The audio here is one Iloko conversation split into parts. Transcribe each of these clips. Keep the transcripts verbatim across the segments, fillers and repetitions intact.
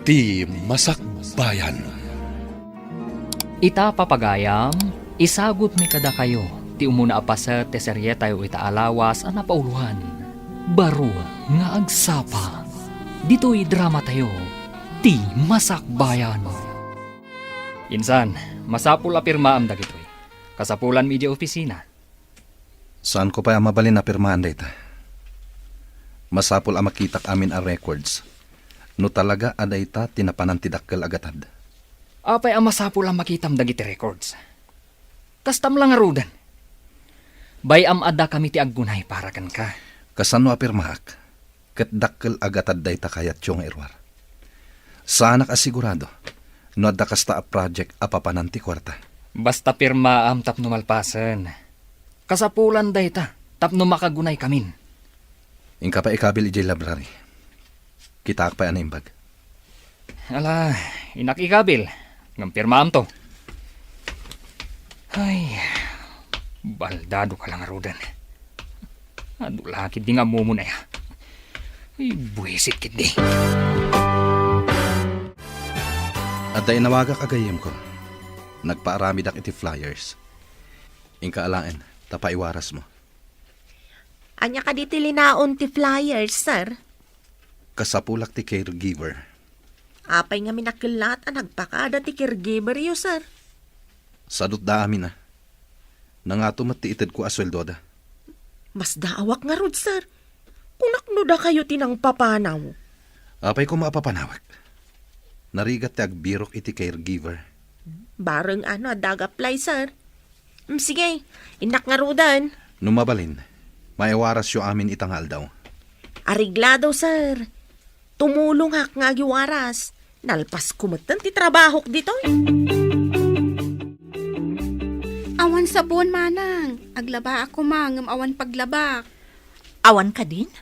Ti Masakbayan. Ita, papagayam, isagutmi kadakayo ti umuna a paset ti serietayo ita a lawas a napauloan, Baro nga Agsapa. Ditoy dramatayo, Ti Masakbayan. Insan, masapul a pirmaam dagitoy. Kasapulanmi idiay opisina. Saanko pay a mabalin a pirmaan dayta. Masapul a makitak amin a records no talaga a dayta ti napanan ti dakkel a gatad. Apay a masapul a makitam dagiti records? Kastam la ngaruden. Bay-am a dakami ti aggunay para kenka. Kasano a pirmaak? Ket dakkel a gatad dayta kayatyo nga iruar. Saanak a sigurado no adda kasta a project a papanan ti kuarta. Basta pirmaam tapno malpasen. Kasapulan dayta tapno makagunaykamin. Inka pay ikabil idiay library. Kitaak pay a naimbag. Ala, innak ikabil. Ngem pirmaamto. Ay, baldado ka la ngaruden. Adu la ketdi nga ammom aya. Ay, buisit ketdi. Adda inawagak a gayyemko. Nagpaaramidak iti flyers. Inka alaen, ta paiwarasmo. Ania kadi ti linaon ti flyers, sir? Kasapulak ti caregiver. Apay ngamin a kellat a nagpakada ti caregiver-yo, sir? Sadutda amin a. Nangato met ti itedko a sueldoda. Masdaawak ngarud, sir. Kunak no dakayo ti nangpapanaw. Apay koma a papanawek. Narigat ti agbirok iti caregiver. Bareng ano a dagaplay, sir. Mm, sige, innak ngaruden. No mabalin, maiwarasyo amin ita nga aldaw. Areglado, sir. Tumulongak nga agiwaras. Nalpasko metten ti trabahok ditoy. Awan sabon, manang. Aglabaak koma ngem awan paglabak. Awan kadin?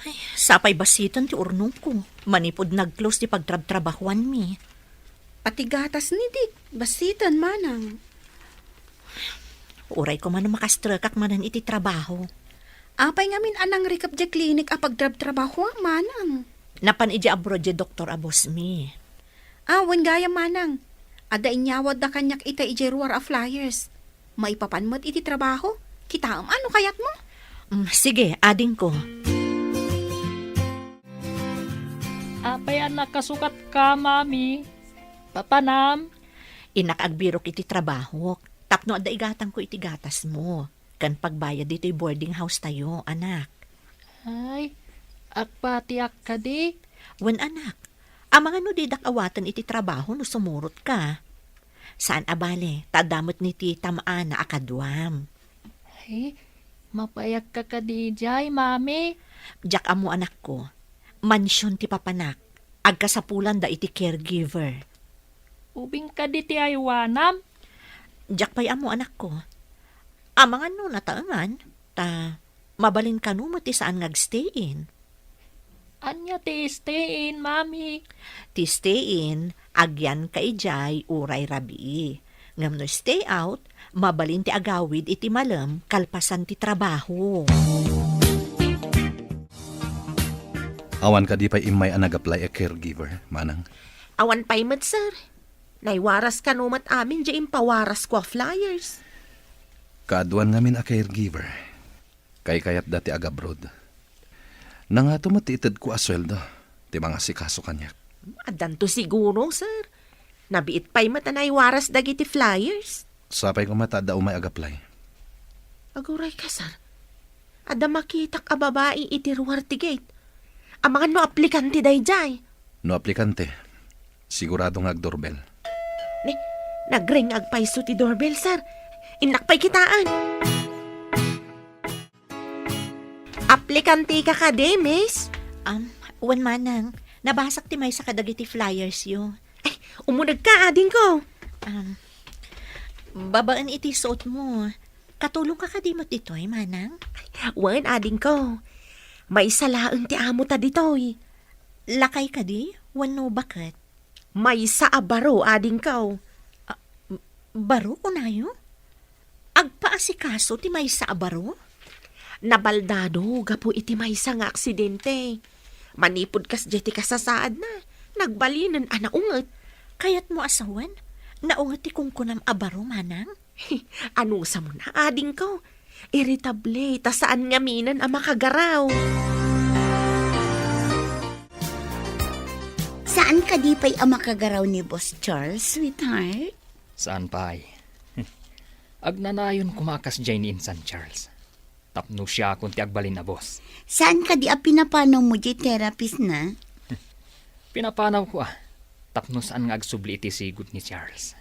Ay, sapay basiten ti urnongko. Manipud nag-close ti pagtrabtrabahuanmi. Pati gatas ni Dick, basiten, manang. Uray koma no makastrekak manen iti trabaho. Apay ngamin a nangrikep diay klinik a pagtrabtrabahuam, manang? Napan idiay abroad diay doktor a bossmi. Ah, wen gayam, manang. Adda inyawatda kaniak ita idiay ruar a flyers. Maipapan met iti trabaho. Kitaem a no kayatmo. Mm, sige, adingko. Apay a nakasukatka, Mami? Papanam? Innak agbirok iti trabahok tapno adda igatangko iti gatasmo ken pagbayad ditoy boarding house tayo, anak. Ay, agpatiak kadi? Wen, anak. Amangan no didak awaten iti trabaho no sumurotka. Saan a bale, ta adda met ni ti tam-ana a kaduam. Ay, mapaayagka kadi idiay, Mami? Diak ammo, anakko. Mansion ti papanak. Agkasapulanda iti caregiver. Ubing kadi ti aywanam? Diak pay ammo, anakko. Amangan no nataengan, ta mabalin kano met ti saan nga agstay-in. Ania ti stay-in, Mami? Ti stay-in, agyanka idiay uray rabii. Ngem no stay out, mabalin ti agawid iti malem kalpasan ti trabaho. Awan kadi pay immay a nag-apply a caregiver, manang? Awan pay met, sir. Naiwaras kano met amin diay impawarasko a flyers. Kaaduan ngamin a caregiver. Kaykayatda ti agabroad. Nangato met ti itedko a sueldo ti mangasikaso kaniak. Addanto siguro, sir. Nabiit pay met a naiwaras dagiti flyers. Sapay koma ta adda umay agaplay. Agurayka, sir. Adda makitak a babai iti ruar ti gate. Amangan no aplikante daydiay. No aplikante, sigurado nga agdoorbell. Ne, nagring agpayso ti doorbell, sir. Innak pay kitaen. Aplikanteka kadi, miss? Um, wen, manang. Nabasak ti maysa kadagiti flyers-yo. Ay, umunegka, adingko. Um, babaen iti suotmo. Katulongka kadi met ditoy, manang? Wen, adingko. Maysa laeng ti amota ditoy. Lakay kadi? Wenno baket? Maysa a baro, adingko. Ah, baro, kunayo? Agpaasikaso ti maysa a baro? Nabaldado gapu iti maysa nga aksidente. Manipud kasdiay ti kasasaadna, Nagbalinen a naunget. Kayatmo a sawen? Naunget ti kunkunam a baro, manang? Anusam, adingko. Irritable, ta saan ngaminen a makagaraw. Saan kadi pay a makagaraw ni Boss Charles, sweetheart? Saan pay? Agnanayon koma a kasdiay ni insan Charles. Tapno siakon ti agbalin a boss. Saan kadi a pinapanawmo diay therapist na? Pinapanawko a. Tapno saan nga agsubli iti sigud ni Charles.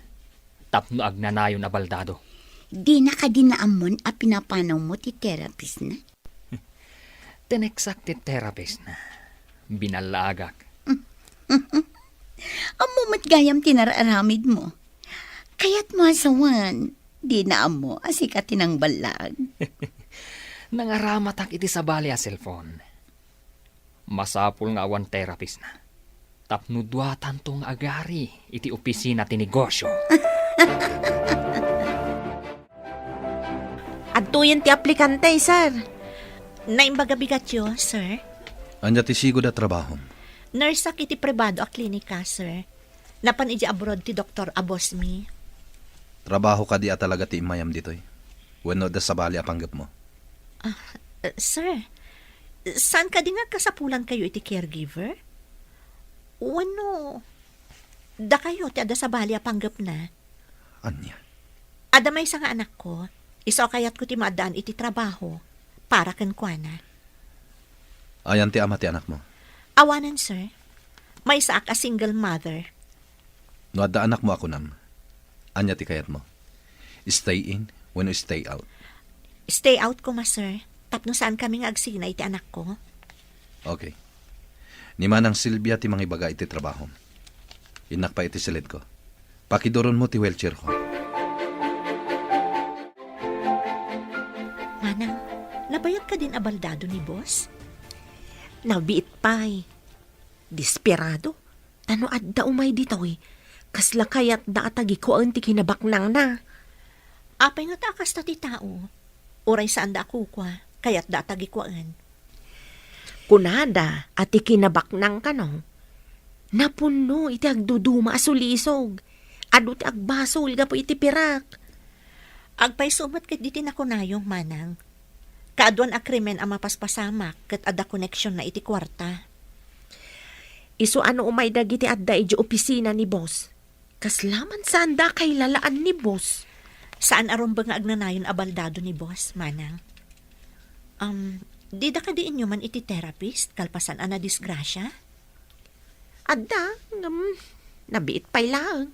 Tapno agnanayon a baldado. Dina kadi naammon a pinapanawmo ti therapist na? Tineksak ti therapist na. Binallaagak. Ammo met gayam ti nararamidmo. Kayatmo a sawen, dina ammo a sika ti nangballag. Nangaramatak iti sabali a cellphone. Masapul nga awan therapist na. Tapno duatanto nga agari iti opisina ti negosyo. Adtoyen ti aplikante, sir. Naimbag a bigatyo, sir. Ania ti sigud a trabahom? Nurse-ak iti pribado a klinika, sir. Napan idiay abroad ti doktor a boss mi. Trabaho kadi a talaga ti immayam ditoy? Wenno adda sabali a panggepmo? Ah, eh, sir, saan kadi nga agkasapulankayo iti caregiver? Wenno dakayo ti adda sabali a panggepna? Ania? Adda maysa nga anakko, isu a kayatko ti maaddaan iti trabaho para kenkuana. Ayan ti ama ti anakmo? Awanen, sir. Maysaak a single mother. No adda anakmo a kunam, ania ti kayatmo? Stay in wenno stay out? Stay out koma, sir. Tapno saan kami nga agsina iti anakko. Okay. Ni Manang Silvia ti mangibaga iti trabahom. Innak pay iti silidko. Pakiduronmo ti wheelchairko. Manang, nabayag kadin a baldado ni boss? Nabiit pay. Desperado. Ta no adda umay ditoy, kasla kayatda a tagikuaen ti kinabaknangna. Apay ngata a kasta ti tao? Uray saanda a kukua, kayatda a tagikuaen. Kunada a ti kinabaknang kano, napunno iti agduduma a sulisog. Adu ti agbasol gapu iti pirak. Agpayso met ketdi ti nakunayo, manang. Kaaduan a krimen a mapaspasamak ket adda koneksionna iti kuarta. Isu a no umay dagiti adda idiay opisina ni boss, kasla man saanda a kailalaan ni boss. Saan a rumbeng nga agnanayon a baldado ni boss, manang. Um, dida kadi inyoman iti therapist kalpasan a nadisgrasia? Adda, ngem nabiit pay laeng.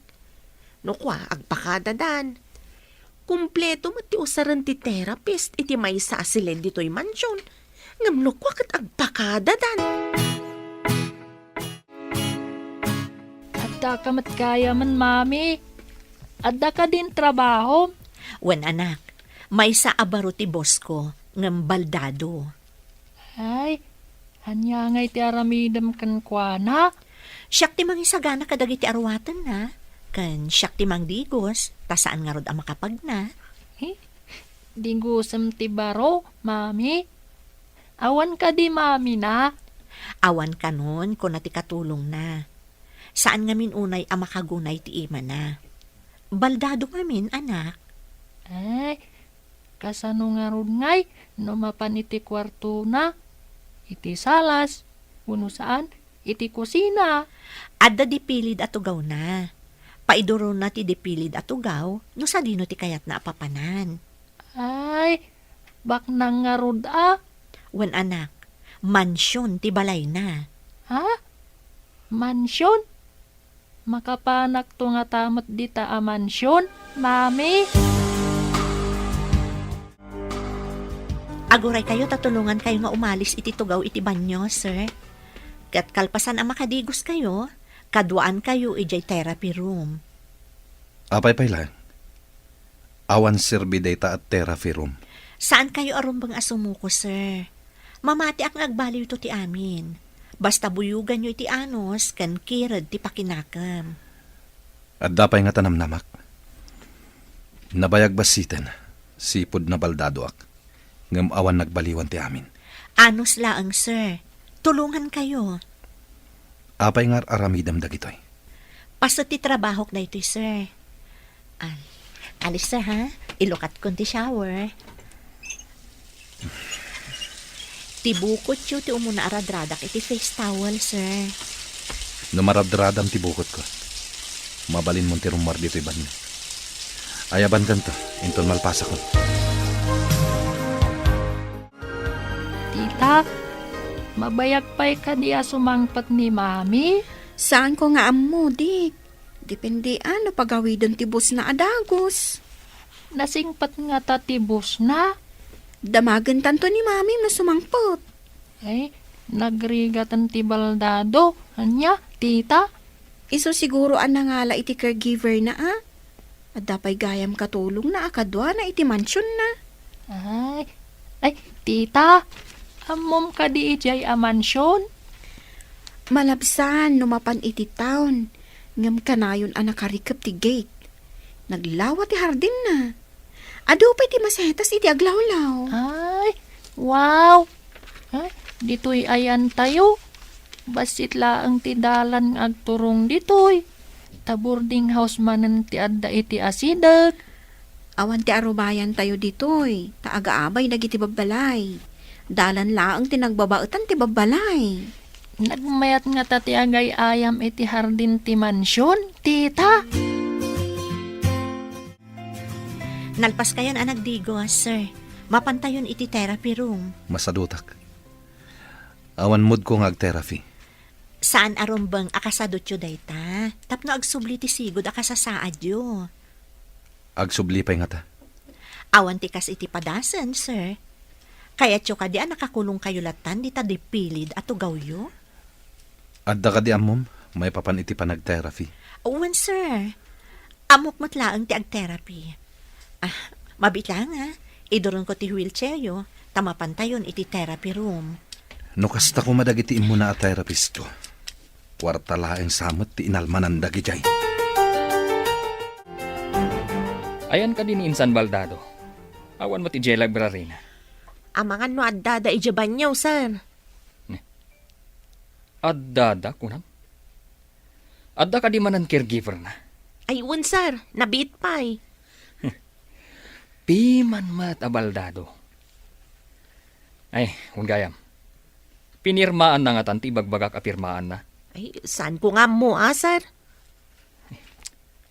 No kua, agpakadadan. Kumpleto met ti usaren ti therapist iti maysa a silid ditoy mansion. Ngem no kua ket agpakadadan. Adda ka met gayamen, Mami. Adda kadin trabahom? Wen, anak. Maysa a baro ti boss ko, ngem baldado. Ay, ania ngay ti aramidem kenkuana? Siak ti mangisagana kadagiti aruatenna, ken siak ti mangdigos, ta saan ngarud a makapagna. Eh, digosem ti baro, Mami? Awan kadi mamina? Awan kanon, kuna ti katulongna. Saan ngamin unay a makagunay ti imana. Baldado ngamin, anak. Ay, kasano ngarud ngay no mapan iti kuartona, iti salas, wenno saan, iti kusina? Adda dipilid a tugawna. Paiduronna ti dipilid a tugaw no sadino ti kayatna a papanan. Ay, baknang ngarud a. Wen, anak, mansion ti balayna. Ha? Mansion? Makapanakto ngata met dita a mansion, Mami? Aguraykayo ta tulongankayo nga umalis iti tugaw iti banio, sir. Ket kalpasan a makadigoskayo, kaduaankayo idiay therapy room. Apay pay laeng? Awan serbi dayta a therapy room. Saankayo a rumbeng a sumuko, sir. Mamatiak nga agbaliwto ti amin. Basta buyoganyo iti anus ken kired ti pakinakem. Adda pay ngata namnamak. Nabayag bassiten, sipud nabaldadoak. Ngem awan nagbaliwan ti amin. Anus laeng, sir. Tulongankayo. Apay nga ar-aramidem dagitoy? Paset ti trabahok daytoy, sir. Ah, alis, sir, ha? Ilukatkon ti shower. Ti bukotyo ti umuna a radradak iti face towel, sir. No maradradam ti bukotko, mabalinmon ti rummuar ditoy banio. Ayabankanto, inton malpasakon. Tita, mabayag pay kadi a sumangpet ni Mami? Saanko nga ammo, Dik. Depende a no pagawiden ti busna a dagus. Nasingpet ngata ti busna? Damagentanto ni Mami no sumangpet. Ay, nagrigaten ti baldado. Ania, tita? Isu siguro a nangala iti caregiver na, a? Adda pay gayam katulongna a kaduana iti mansionna. Ay, ay, tita, ammom kadi idiay a mansion? Malabsan no mapan iti town, ngem kanayon a nakarikep ti gate. Naglawa ti hardinna. Adu pay ti masetas iti aglawlaw. Ay, wow! Ay, ditoy ayantayo. Bassit laeng ti dalan nga agturong ditoy. Ta boarding house manen ti adda iti asideg. Awan ti arubayantayo ditoy, ta agaabay dagiti babbalay. Dalan laeng ti nagbabaetan ti babbalay. Nagmayat ngata ti agay-ayam iti hardin ti mansion, tita. Nalpaskayon a nagdigos, sir. Mapantayon iti therapy room. Masadutak. Awan moodko nga ag-therapy. Saan a rumbeng a kasadutyo dayta, tapno agsubli ti sigud a kasasaadyo. Agsubli pay ngata. Awan ti kas iti padasen, sir. Kayatyo kadi a nakakulongkayo lattan dita dipilid a tugawyo? Adda kadi ammom maipapan iti panag-therapy? Wen, sir. Ammok met laeng ti ag-therapy. Ah, mabiit laeng, a. Iduronko ti wheelchairyo, ta mapantayon iti therapy room. No kasta koma dagiti immuna a therapistko, kuarta laeng sa met ti inalmanan dagidiay. Ayan kadi ni insan baldado? Awan met idiay library na. Amangan no addada idiay banyo, sir. Addada, kunam? Adda kadi manen caregiver na? Ay, wen, sir. Nabiit pay. Piman met a baldado. Ay, wen gayam. Pinirmaan na ngatan ti ibagbagak a pirmaan na. Ay, saan ko nga ammo, a, sir?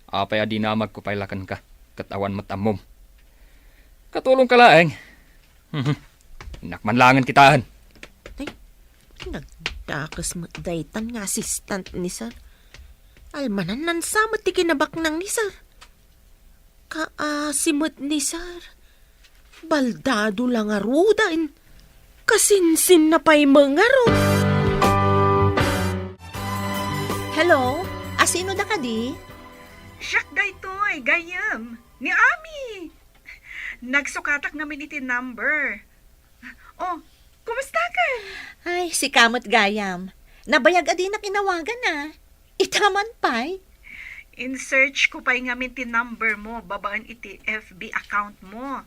Apay a dinamagko pay la kenka, ket awan met ammom. Katulongka laeng. Mhm. Innak man laengen kitaen. Ay, nagdakes met daytan nga assistant ni sir. Almanan-nan sa met ti kinabaknang ni sir. Kaasi met ni sir. Baldado la ngaruden. Kasinsinna pay met ngarud. Hello? Asino da kadi? Siak daytoy, gayyem. Ni Ami. Nagsukatak ngamin iti number. Oh, kumustakan? Ay, sika met gayam. Nabayag a dinak inawagan a. Ita man pay? In-search ko pay ngamin ti number mo babaen iti F B account mo.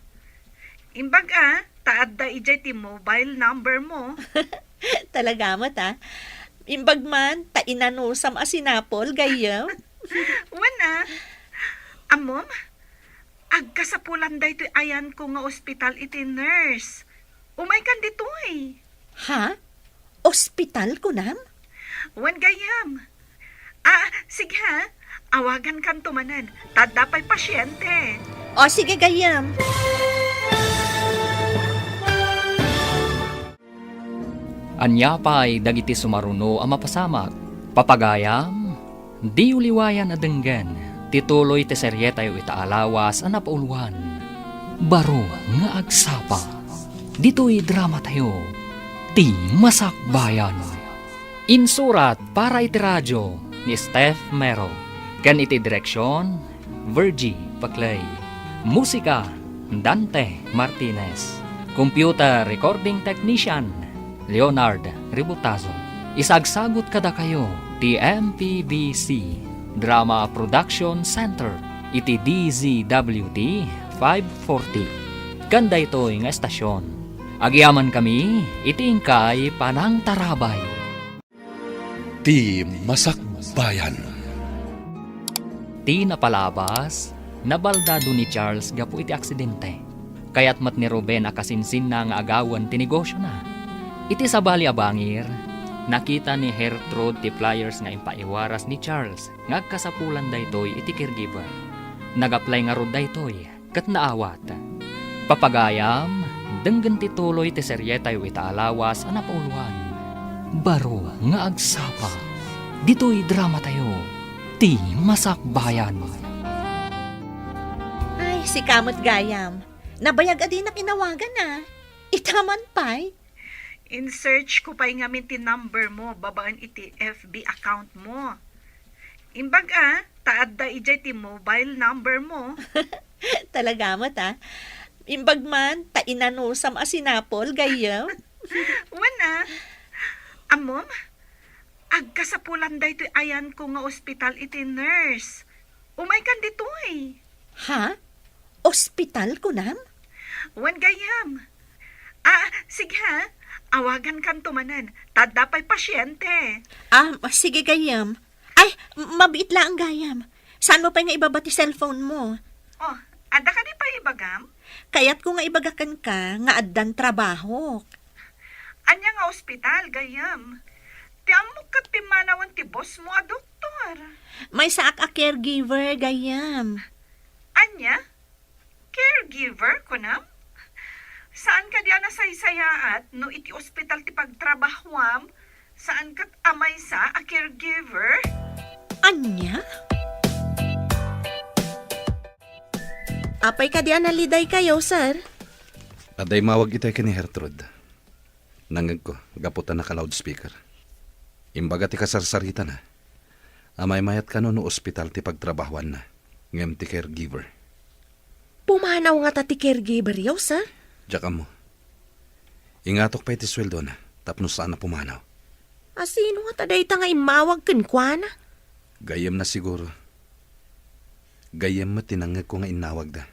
Imbag a, ta adda idiay ti mobile number mo. Talaga met, a. Imbag man, ta inanusam a sinapol, gayyem. Wen a. Ammom, agkasapulan daytoy ayanko nga ospital iti nurse. Umaykan ditoy. Ha? Ospital, kunam? Wen gayam. Ah, sige ha. Awagankanto manen. Ta adda pay pasiente. O, sige, gayyem. Ania pay dagiti sumaruno a mapasamak? Papagayam, diyo liwayan a denggen ti tuloy ti serietayo ita a lawas a napauluan, Baro nga Agsapa. Ditoy dramatayo, Ti Masakbayan. Insurat para iti radio ni Steph Mero, ken iti direksion, Virgie Paclay. Musika, Dante Martinez. Computer recording technician, Leonard Ributazo. Isagsagut kadakayo ti M P B C Drama Production Center iti D Z W T five forty. Ken daytoy nga estasion, agyamankami iti inkay panangtarabay. Ti Masakbayan. Ti napalabas, nabaldado ni Charles gapu iti aksidente. Kayat met ni Ruben a kasinsinna nga agawen ti negosiona. Iti sabali a bangir, nakita ni Gertrude ti flyers nga impaiwaras ni Charles nga agkasapulan daytoy iti caregiver. Nag-apply ngarud daytoy ket naawat. Papagayam, denggen ti tuloy ti serietayo ita a lawas a napauluan. Baro nga agsapa, ditoy dramatayo, Ti Masakbayan. Ay, sika met gayam. Nabayag a dinak inawagan a. Ita man pay. In-search ko pay ngamin ti number mo babaen iti F B account mo. Imbag a, ta adda idiay ti mobile number mo. Talaga met, a. Imbag man, ta inanusam a sinapol, gayyem. Wen a. Ammom, agkasapulan daytoy ayanko nga ospital iti nurse. Umaykan ditoy. Ha? Ospital, kunam? Wen gayyem. Ah, sige ha. Awagankanto manen. Ta adda pay pasiente. Ah, sige gayyem. Ay, m-, mabiit laeng gayyem. Saanmo pay nga ibaba ti cellphone mo? Oh, adda kadi pay ibagam? Kayatko nga ibaga kenka nga addan trabahok. Ania nga ospital, gayyem? Ti ammok ket pimmanawen ti boss mo a doktor. Maysaak a caregiver, gayyem. Ania? Caregiver, kunam? Saan kadi a nasaysayaat no iti ospital ti pagtrabahuam, saan ket a maysa a caregiver? Ania? Apay kadi a nalidaykayo, sir? Adda immawag itay ken ni Gertrude. Nangngegko, gapu ta naka-loudspeaker. Imbaga ti kasarsaritana. Amaymayat kano no ospital ti pagtrabahuanna, ngem ti caregiver. Pumanaw ngata ti caregiver-yo, sir? Diak ammo. Ingatok pay ti sueldona, tapno saan a pumanaw. A sino ngata dayta nga immawag kenkuana? Gayyemna siguro. Gayyem met ti nangngegko nga innawagda.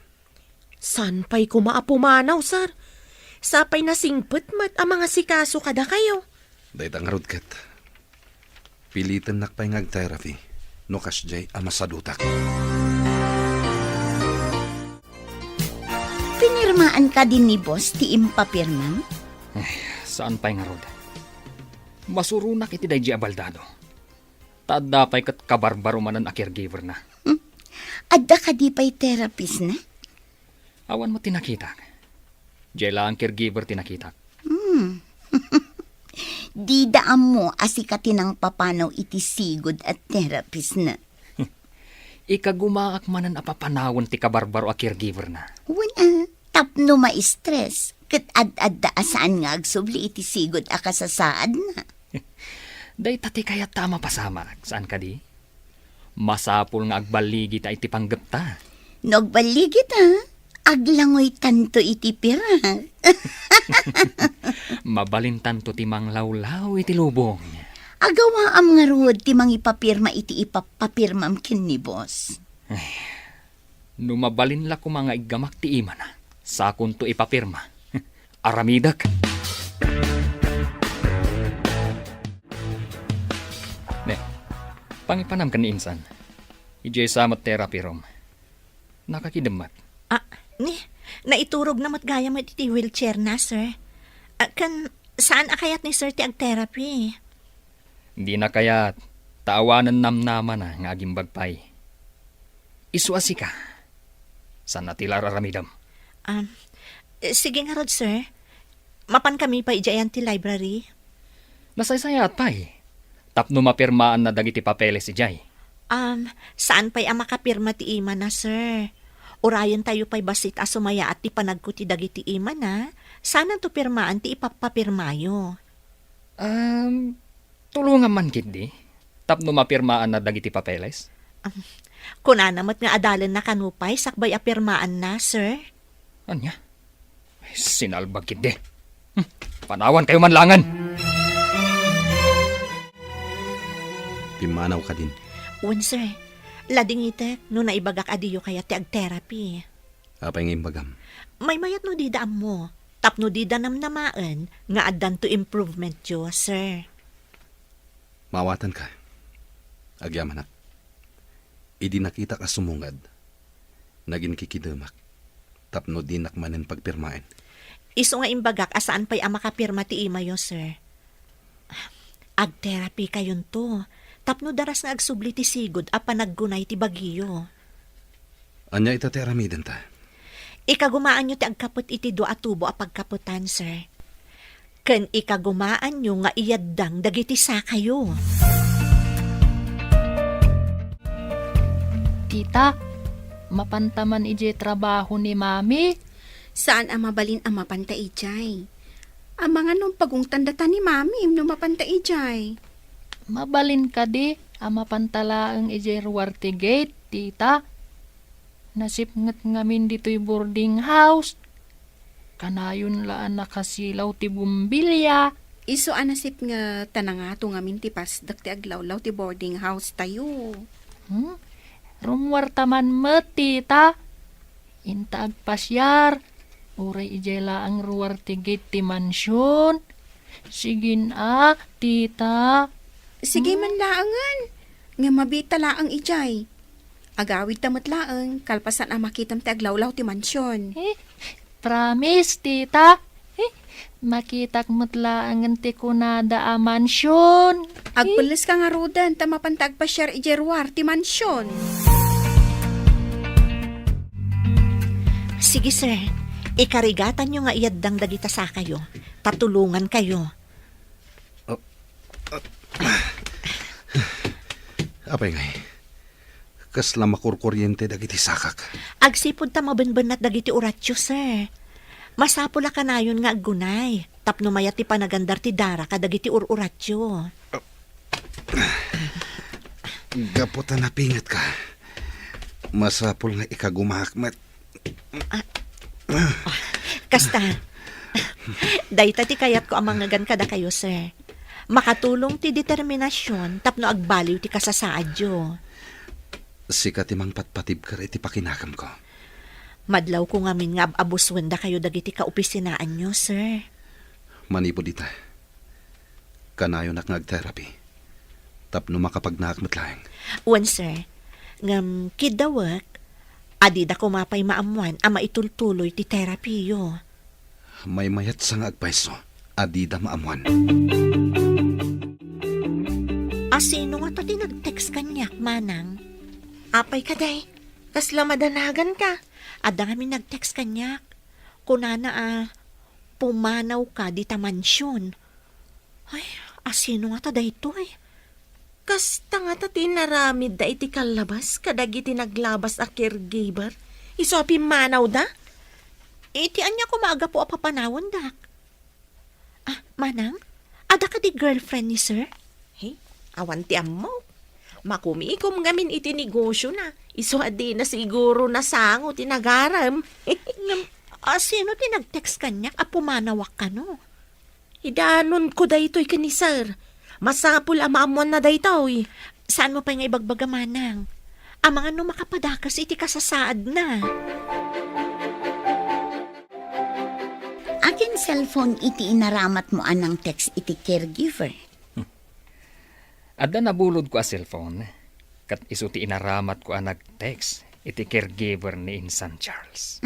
Saan pay koma a pumanaw, sir? Sapay nasingpet met a mangasikaso kadakayo. Dayta ngarud ket, pilitennak pay nga ag-therapy no kasdiay a masadutak. Pinirmaan kadi ni boss ti impapirmam? Ay, saan pay ngarud. Masuronak iti daydi a baldado. Ta adda pay ket kabarbaro manen a caregiver-na. Hmm. Adda kadi pay therapist-na? Awan met ti nakitak. Diay laeng caregiver ti nakitak. Hmm. Dida ammo a sika ti nangpapanaw iti sigud a therapist-na. Ikagumaak manen a papanawen ti kabarbaro a caregiver-na. Wen a, tapno ma-stress, ket ad-adda a saan nga agsubli iti sigud a kasasaadna. Dayta ti kayatta a mapasamak, saan kadi? Masapul nga agballigita iti panggepta. No agballigita, aglangoytanto iti pirak. Mabalintanto ti manglawlaw iti lubong. Agawaam ngarud ti mangipapirma iti ipapapirmam ken ni boss. Ay, no mabalin la koma nga iggamak ti imana, sakonto ipapirma. Aramidek. Ne, pangipanam ken ni insan. Idiay sa met therapy room. Nakakidem met. Ah, ni, naiturogna met gayam iti wheelchair-na, sir. Ah, ken saan a kayat ni sir ti ag-therapy? Dina kayat, ta awanen namnamana nga agimbag pay. Isu a sika. Saan a ti la ar-aramidem? Um, eh, sige ngarud, sir. Mapan kami pay idiay ayan ti library. Nasaysayaat pay. Tapno mapirmaanna dagiti papeles idiay. Um, saan pay a makapirma ti imana, sir? Urayentayo pay bassit a sumayaat ti panagkuti dagiti imana. Saananto pirmaan ti ipapapirmayo. Um, tulongam man ketdi, tapno mapirmaanna dagiti papeles? Um, kunana met nga adalenna kano pay sakbay a pirmaanna, sir. Ania? Ay, sinalbag ketdi. Hmm, panawankayo man laengen. Pimmanaw kadin. Wen, sir. Ladingitek no naibagak a diyo kayat ti ag-therapy. Apay nga imbagam? Maymayat no dida ammo. Tapno dida namnamaen nga addanto improvementyo, sir. Maawatanka. Agyamanak. Idi nakitak a sumungad, naginkikidemak tapno dinak manen pagpirmaen. Isu nga imbagak a saan pay a makapirma ti imayo, sir. Agterapikayonto tapno daras nga agsubli ti sigud a panaggunay ti bagiyo. Ania ita ti aramidenta? Ikagumaanyo ti agkapet iti dua a tubo a pagkapetan, sir. Ken ikagumaanyo nga iyaddang dagiti sakayo. Tita, mapanta man idiay trabaho ni Mami? Saan a mabalin a mapanta idiay. Amangan no pagungtan data ni Mami no mapanta idiay. Mabalin kadi a mapanta laeng idiay ruar ti gate, Tita? Nasipnget ngamin ditoy boarding house. Kanayon la a nakasilaw ti bombilya. Isu a nasipnget ta nangato ngamin ti pasdek ti aglawlaw ti boarding house tayo. Hmm? Rummuarta man met, Tita. Inta agpasiar, uray idiay laeng ruar ti gate ti mansion. Sige a, Tita. Sige man laengen. Nga mabita laeng idiay. Agawidta met laeng, kalpasan a makitam ti aglawlaw ti mansion. Eh, promise, Tita. Eh, makitak met laengen ti kunada a mansion. Agpelles ka ngaruden ta mapanta agpasiar idiay ruar ti mansion. Sige, sir. Ikarigatanyo nga iyaddang dagita sakayo. Tatulongan kayo. Ah, ah. Apay ngay, kasla makurkuriente dagiti sakak? Agsipud ta mabenbennat dagiti uratio, sir. Masapul a kanayon nga aggunay tapno mayat ti panagandar ti dara kadagiti ur-uratio. Gapu ta napingetka, masapul nga ikagumaak met. Ah, ah, kasta. Dayta ti kayatko a mangngegan kadakayo, sir. Makatulong ti determinasion tapno agbaliw ti kasasaadyo. Sika ti mangpatpatibker iti pakinakemko. Madlawko ngamin nga ab-abusuen dakayo dagiti kaopisinaanyo, sir. Manipud ita, kanayonak nga agterapi tapno makapagnaak met laeng. Wen, sir. Ngem kiddawek, adida koma pay maammuan a maitultuloy ti terapiyo. Maymayatsa nga agpayso, adida maammuan. A sino ngata ti nag-text kaniak, Manang? Apay kadi? Kasla madanaganka? Adda ngamin nag-text kaniak. Kunana a, pumanawka dita mansion. Ay, a sino ngata daytoy? Kasta ngata ti inaramidda iti kallabas kadagiti naglabas a caregiver? Isu a pimmanawda? Iti ania koma a gapu a papanawandak? Ah, Manang, adda kadi girlfriend ni Sir? He, awan ti ammok. Makumikom ngamin iti negosiona. Isu a dina siguro nasango ti nagarem. Ngem, a sino ti nag-text kaniak a pumanawak kano? Idanonko daytoy ken ni Sir. Masapul a maammoanna daytoy. Saanmo pay nga ibagbaga, Manang? Amangan no makapadakas iti kasasaadna. Akin cellphone iti inaramatmo a nang-text iti caregiver? Adda nabulodko a cellphone, ket isu ti inaramatko a nag-text iti caregiver ni Insan Charles.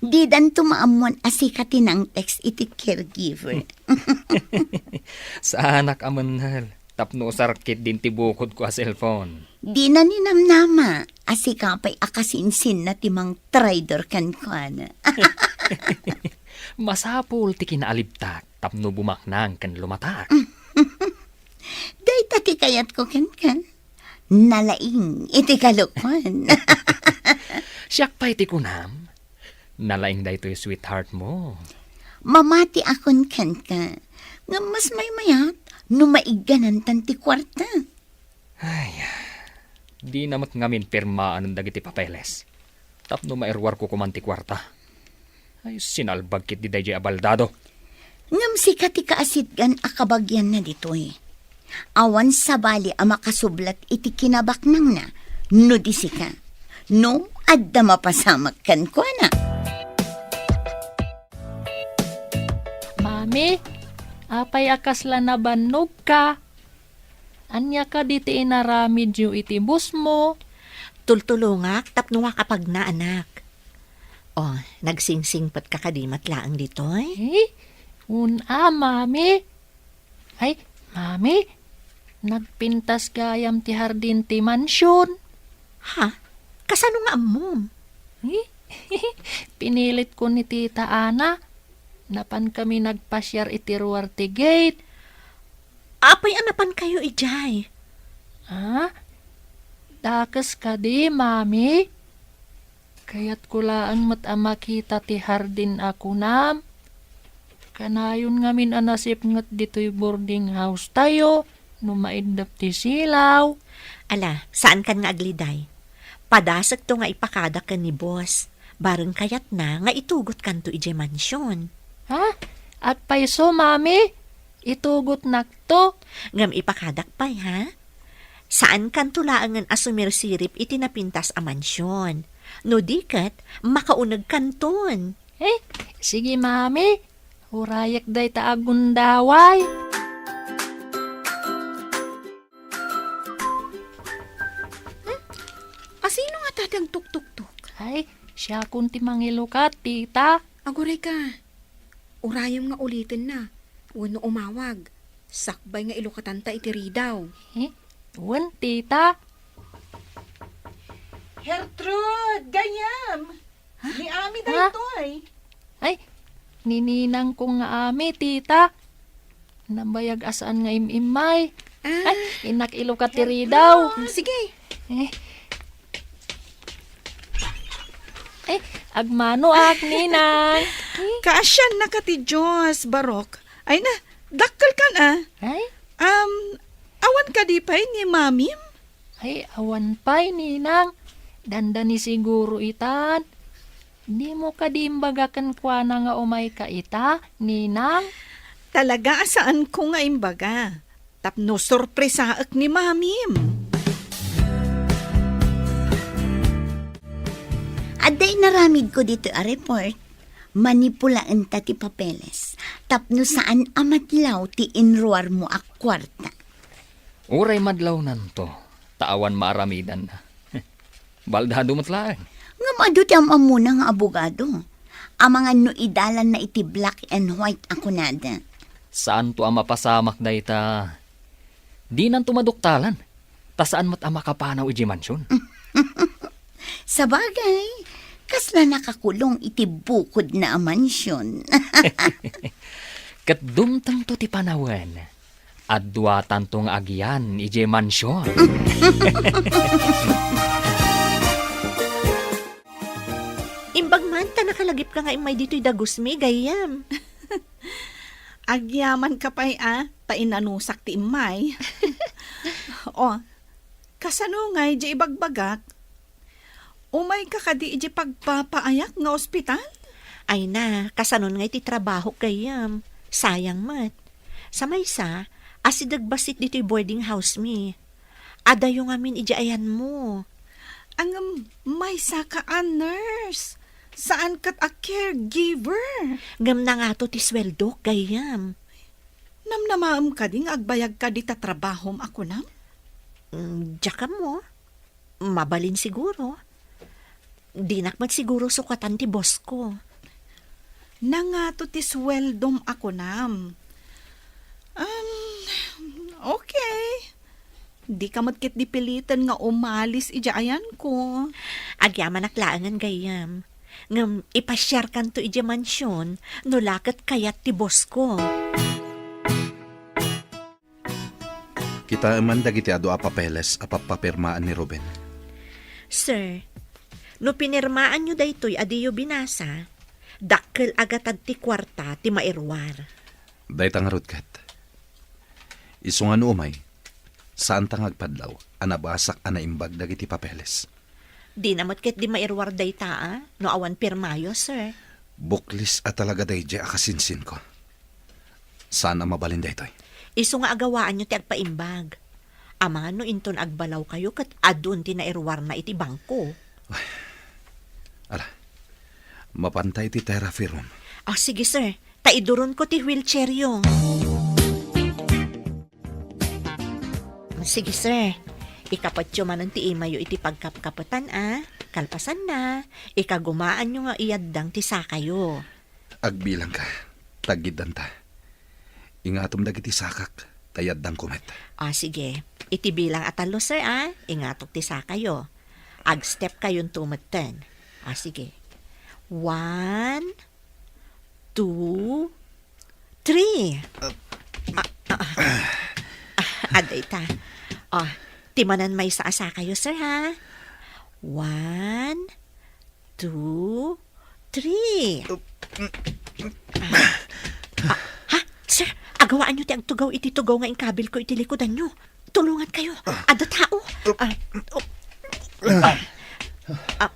Didanto maammuan a sika ti nang-text iti caregiver. Saanak a mennel tapno usar ketdin ti bukodko a cellphone. Dina ninamnama a sika pay a kasinsinna ti mangtraidor kenkuana. Masapul ti kinaalibtak tapno bumaknang ken lumatak. Dayta ti kayatko kenka. Nalaing iti kalokuan. Siak pay ti kunam, nalaing daytoy sweetheart mo. Mamatiakon kenka. Ngem mas maymayat no maigganantan ti kuarta. Ay, dina met ngamin pirmaen dagiti papeles tapno mairuarko koman ti kuarta. Ay, sinalbag ketdi daydiay a baldado. Ngem sika ti kaasitgan a kabagianna ditoy. Awan sabali a makasublat iti kinabaknangna no di sika. No adda mapasamak kenkuana. Mami, Apay a kasla nabannogka? Ania kadi ti inaramidyo iti bossmo? Tultulongak tapno makapagna, anak. O, nagsingsingpetka kadi met laeng ditoy? Eh, un-a, Mami. Ay, Mami, nagpintas gayam ti hardin ti mansion. Ha? Kasano nga ammom? Eh, pinilit ko ni Tita Ana. Napan kami nagpasiar iti ruar ti gate. Apay a napankayo idiay? Ha? Dakes kadi, Mami? Kayatko laeng met a makita ti hardin a kunam. Kanayon ngamin a nasipnget ditoy boarding house tayo no maiddep ti silaw. Ala, saankan nga agliday. Padasekto nga ipakadak ken ni boss. Bareng kayatna nga itugotkanto idiay mansion. Ha? Agpayso, Mami? Itugotnakto? Ngem ipakadak pay, ha? Saankanto laengen a sumirsirip iti napintas a mansion. No di ket, makaunegkanton. Eh, sige, Mami. Urayek dayta a gundaway. Hmm? Asino nga ta ti agtuktuktok? Ay, siakon ti mangilukat, tita. Aguray ka. Urayem nga ulitenna. Wenno umawag. Sakbay nga ilukatanta iti ridaw. Eh, wen, tita. Gertrude, gayyem! Ha? Ni Ami Ha? daytoy. Ay, ni ninangko nga Ami, tita. Nabayag a saan nga im-immay. Ah. Ay, innak ilukat ti ridaw. Mm, sige. Eh. Eh, agmanoak, ninang. Eh. Kaasiannaka ti Dios, Barok. Ay na, dakkelkan a. Ay? Um, awan kadi pay ni Mamim? Ay, awan pay, ninang. Dandani siguro itan. Dimo kadi imbaga kenkuana nga umayka ita, ninang? Talaga a saanko nga imbaga. Tapno sorpresaek ni Mamim. Adda inaramidko ditoy a report. Manipulaenta ti papeles. Tapno saan a madlaw ti inruarmo a kuarta. Uray madlawnanto, ta awan maaramidanna. Baldado met laeng. Ngem adu ti am-ammona nga abogado. Amangan no idalanna iti black and white a kunada. Saanto a mapasamak dayta. Dinanto maduktalan, ta saan met a makapanaw idiay mansion. Sabagay, kasla nakakulong iti bukodna a mansion. Ket dumtengto ti panawen. Adduatanto nga agyan idiay mansion. Imbag man ta nakalagipka nga immay ditoy dagusmi, gayyem. Agyamanka pay a, ta inanusak ti immay. O, kasano ngay di ibagbagak? Umayka kadi idiay pagpapaayak nga ospital? Ay na, kasanon ngay ti trabahok, gayyem? Sayang met. Sa maysa, asideg bassit ditoy boarding house mi. Adayo ngamin idiay ayanmo. Ngem maysaka a nurse, saan ket a caregiver. Ngem nangato ti sueldok, gayyem? Namnamaem kadi nga agbayagka dita trabahom a kunam? Mm, diak ammo. Mabalin siguro. Dinak met siguro sukatan ti boss ko. Nangato ti sueldom a kunam. Um, okay. Dika met ketdi piliten nga umalis idiay ayanko. Agyamanak laengen, gayyem. Ngem ipasiarkanto idiay mansion no la ket kayat ti boss ko. Kitaem man dagiti adu a papeles a pappapirmaan ni Ruben. Sir, no pinirmaanyo daytoy a diyo binasa, dakkel a gatad ti kuarta ti mairuar. Dayta ngarud ket. Isu nga no umay, saanta nga agpadlaw a nabasak a naimbag dagiti papeles. Dina met ketdi mairuar dayta a no awan pirmayo, sir. Buklis a talaga daydiay a kasinsinko. Saan a mabalin daytoy? Isu nga agawaanyo ti agpaimbag. Amangan no inton agbalawkayo ket adun ti nairuarna iti bangko. Ala, mapanta iti therapy room. Ah, sige, sir. Ta iduronko ti wheelchairyo. Sige, sir. Ikapetyo manen ti imayyo iti pagkapkapetan, a. Kalpasanna, ikagumaanyo nga iyaddang ti sakayo. Agbilangka, ta aggiddanta. Ingatom dagiti sakak, ta iyaddangko met. A, sige. Iti bilang a tallo, sir, a. Ingatok ti sakayo. Agstep kayonto metten. A, sige. One, two, three. Ah, ah, ah. Ah, adda ita. Ah, ti manen maysa a sakayo, sir, ha? One, two, three. Ah, ah, ha? Sir, agawaanyo ti agtugaw iti tugaw nga inkabilko iti likudanyo. Tulongankayo. Adda tao. Ah, oh. Ah,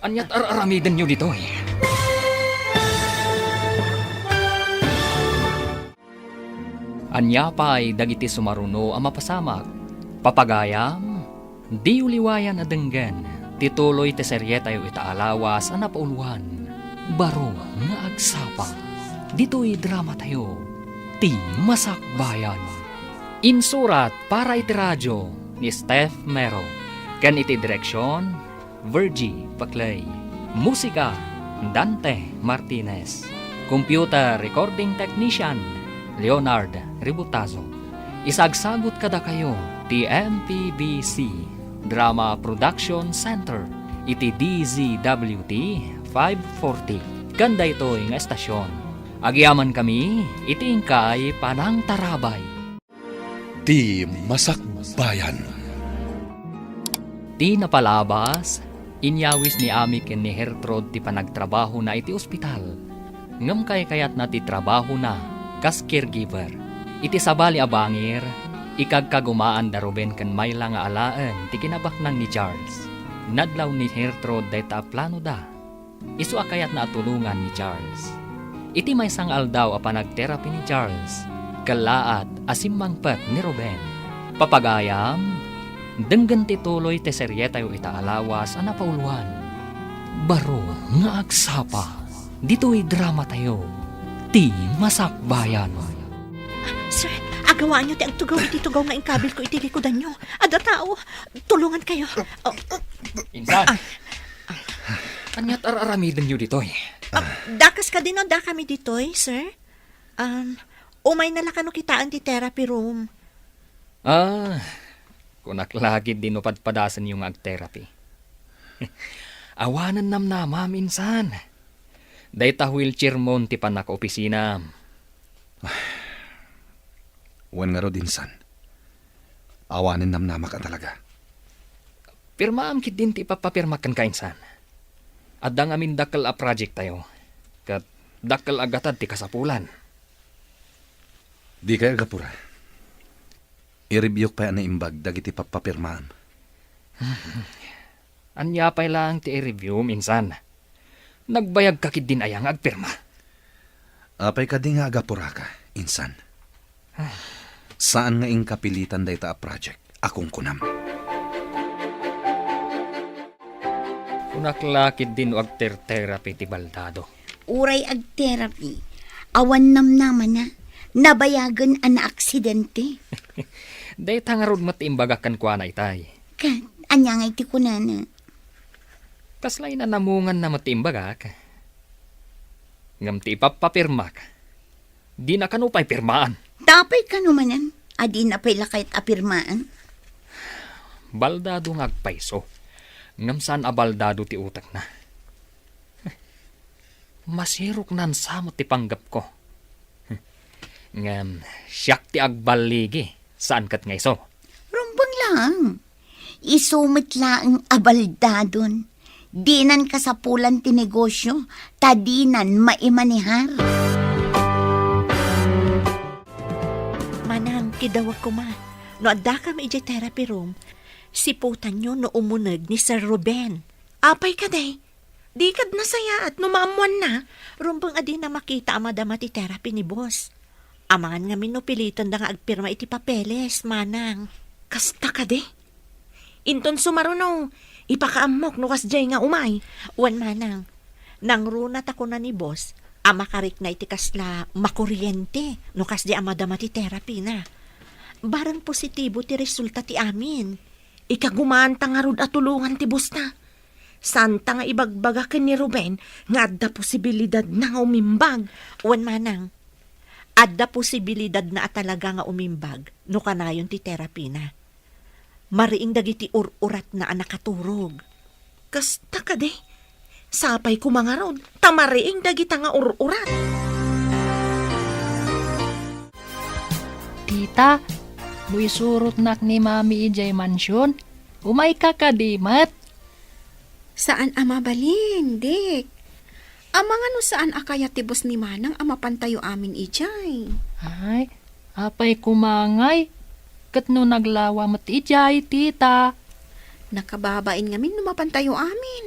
Aniat ar-aramidenyo ditoy? Ania pay dagiti sumaruno a mapasamak? Papagayam, diyo liwayan a denggen ti tuloy ti serietayo ita a lawas a napauluan, Baro nga Agsapa, ditoy dramatayo, Ti Masakbayan. Insurat para iti radio ni Steph Mero, ken iti direksion, Virgie Paclay. Musika, Dante Martinez. Computer Recording Technician, Leonard Ributazo. Isagsagut kadakayo ti M P B C Drama Production Center iti D Z W T five forty. Ken daytoy nga estasyon, agyamankami iti inkay panangtarabay. Ti Masakbayan. Ti napalabas, inyawis ni Ami ken ni Gertrude ti panagtrabahona iti ospital. Ngem kaykayatna ti trabahona kas caregiver. Iti sabali a bangir, ikagkagumaan da Ruben ken Myla nga alaen ti kinabaknang ni Charles. Nadlaw ni Gertrude dayta a planoda. Isu a kayatna a tulongan ni Charles. Iti maysa nga aldaw a panagterapi ni Charles, kellaat a simmangpet ni Ruben. Papagayam, denggen ti tuloy ti serietayo ita a lawas a napauluan, Baro nga Agsapa, ditoy dramatayo, Ti Masakbayan. Sir, agawaanyo ti agtugaw iti tugaw nga inkabilko iti likudanyo. Adda tao. Tulongankayo. Oh. Insan, ah, aniat ar-aramidenyo ditoy? Ah, dakas kadi no dakami ditoy, sir? Um, umayna la kano kitaen ti therapy room. Ah, kunak la ketdi no padpadasenyo nga agterapi. Awanen namnamam, insan. Dayta wheelchair mon ti pannakaopisinam. Wen ngarud, insan. Awanen namnamak a talaga. Pirmaam ketdin ti ipapapirmak kenka, insan. Adda ngamin dakkel a project tayo, ket dakkel a gatad ti kasapulan. Dikay agapura. I-reviewk pay a naimbag dagiti pappapirmaam. Ania pay laeng ti i-reviewm, insan? Nagbayagka ketdin aya nga agpirma? Apay kadi nga agapuraka, insan? Saan nga inka pilitan dayta a project a kunkunam? Kunak la ketdin no agter-therapy ti baldado. Uray agterapi, awan namnamana, nabayagen a naaksidente. Dayta ngarud met ti imbagak kenkuana itay. Ket ania ngay ti kunana? Kasla inanamunganna met ti imbagak. Ngem ti ipapapirmak, dina kano pay pirmaan. Apay kano manen a dina pay la kayat a pirmaan? Baldado nga agpayso, ngem saan a baldado ti utekna. Masirok nansa met ti panggepko. Ngem siak ti agballigi, saan ket nga isu. Rumbeng laeng. Isu met laeng a baldadon. Dinan kasapulan ti negosio, ta dinan maimanehar. Manang, kidawag koma. No addakam idiay therapy room, siputanyo no umuneg ni Sir Ruben. Apay kadi? Dikad nasayaat no maammoanna? Rumbeng a dina makita a madama ti therapy ni boss. Amangan ngamin no pilitenda nga agpirma iti papeles, manang. Kasta kadi? Inton sumaruno, ipakaammok no kasdiay nga umay. Wen, manang. Nangruna ta kuna ni boss a makarikna iti kasla makuriente no kasdi a madama ti therapy na. Barang positibo ti resulta ti amin. Ikagumanta ngarud a tulongan ti boss na. Santa nga ibagbaga ken ni Ruben nga adda posibilidad na nga umimbag. Wen manang, adda posibilidad na a talaga nga umimbag no kanayon ti therapy na. Mariing dagiti ur-uratna a nakaturog. Kasta kadi? Sapay koma ngarud, ta mariing dagita nga ur-urat. Tita, no isurotnak ni Mami idiay mansion, umayka kadi met? Saan a mabalin, Dick. Amangan no saan a kayat ti boss ni Manang a mapantayo amin idiay. Ay, apay koma ngay? Ket no naglawa met idiay, tita? Nakababain ngamin no mapantayo amin.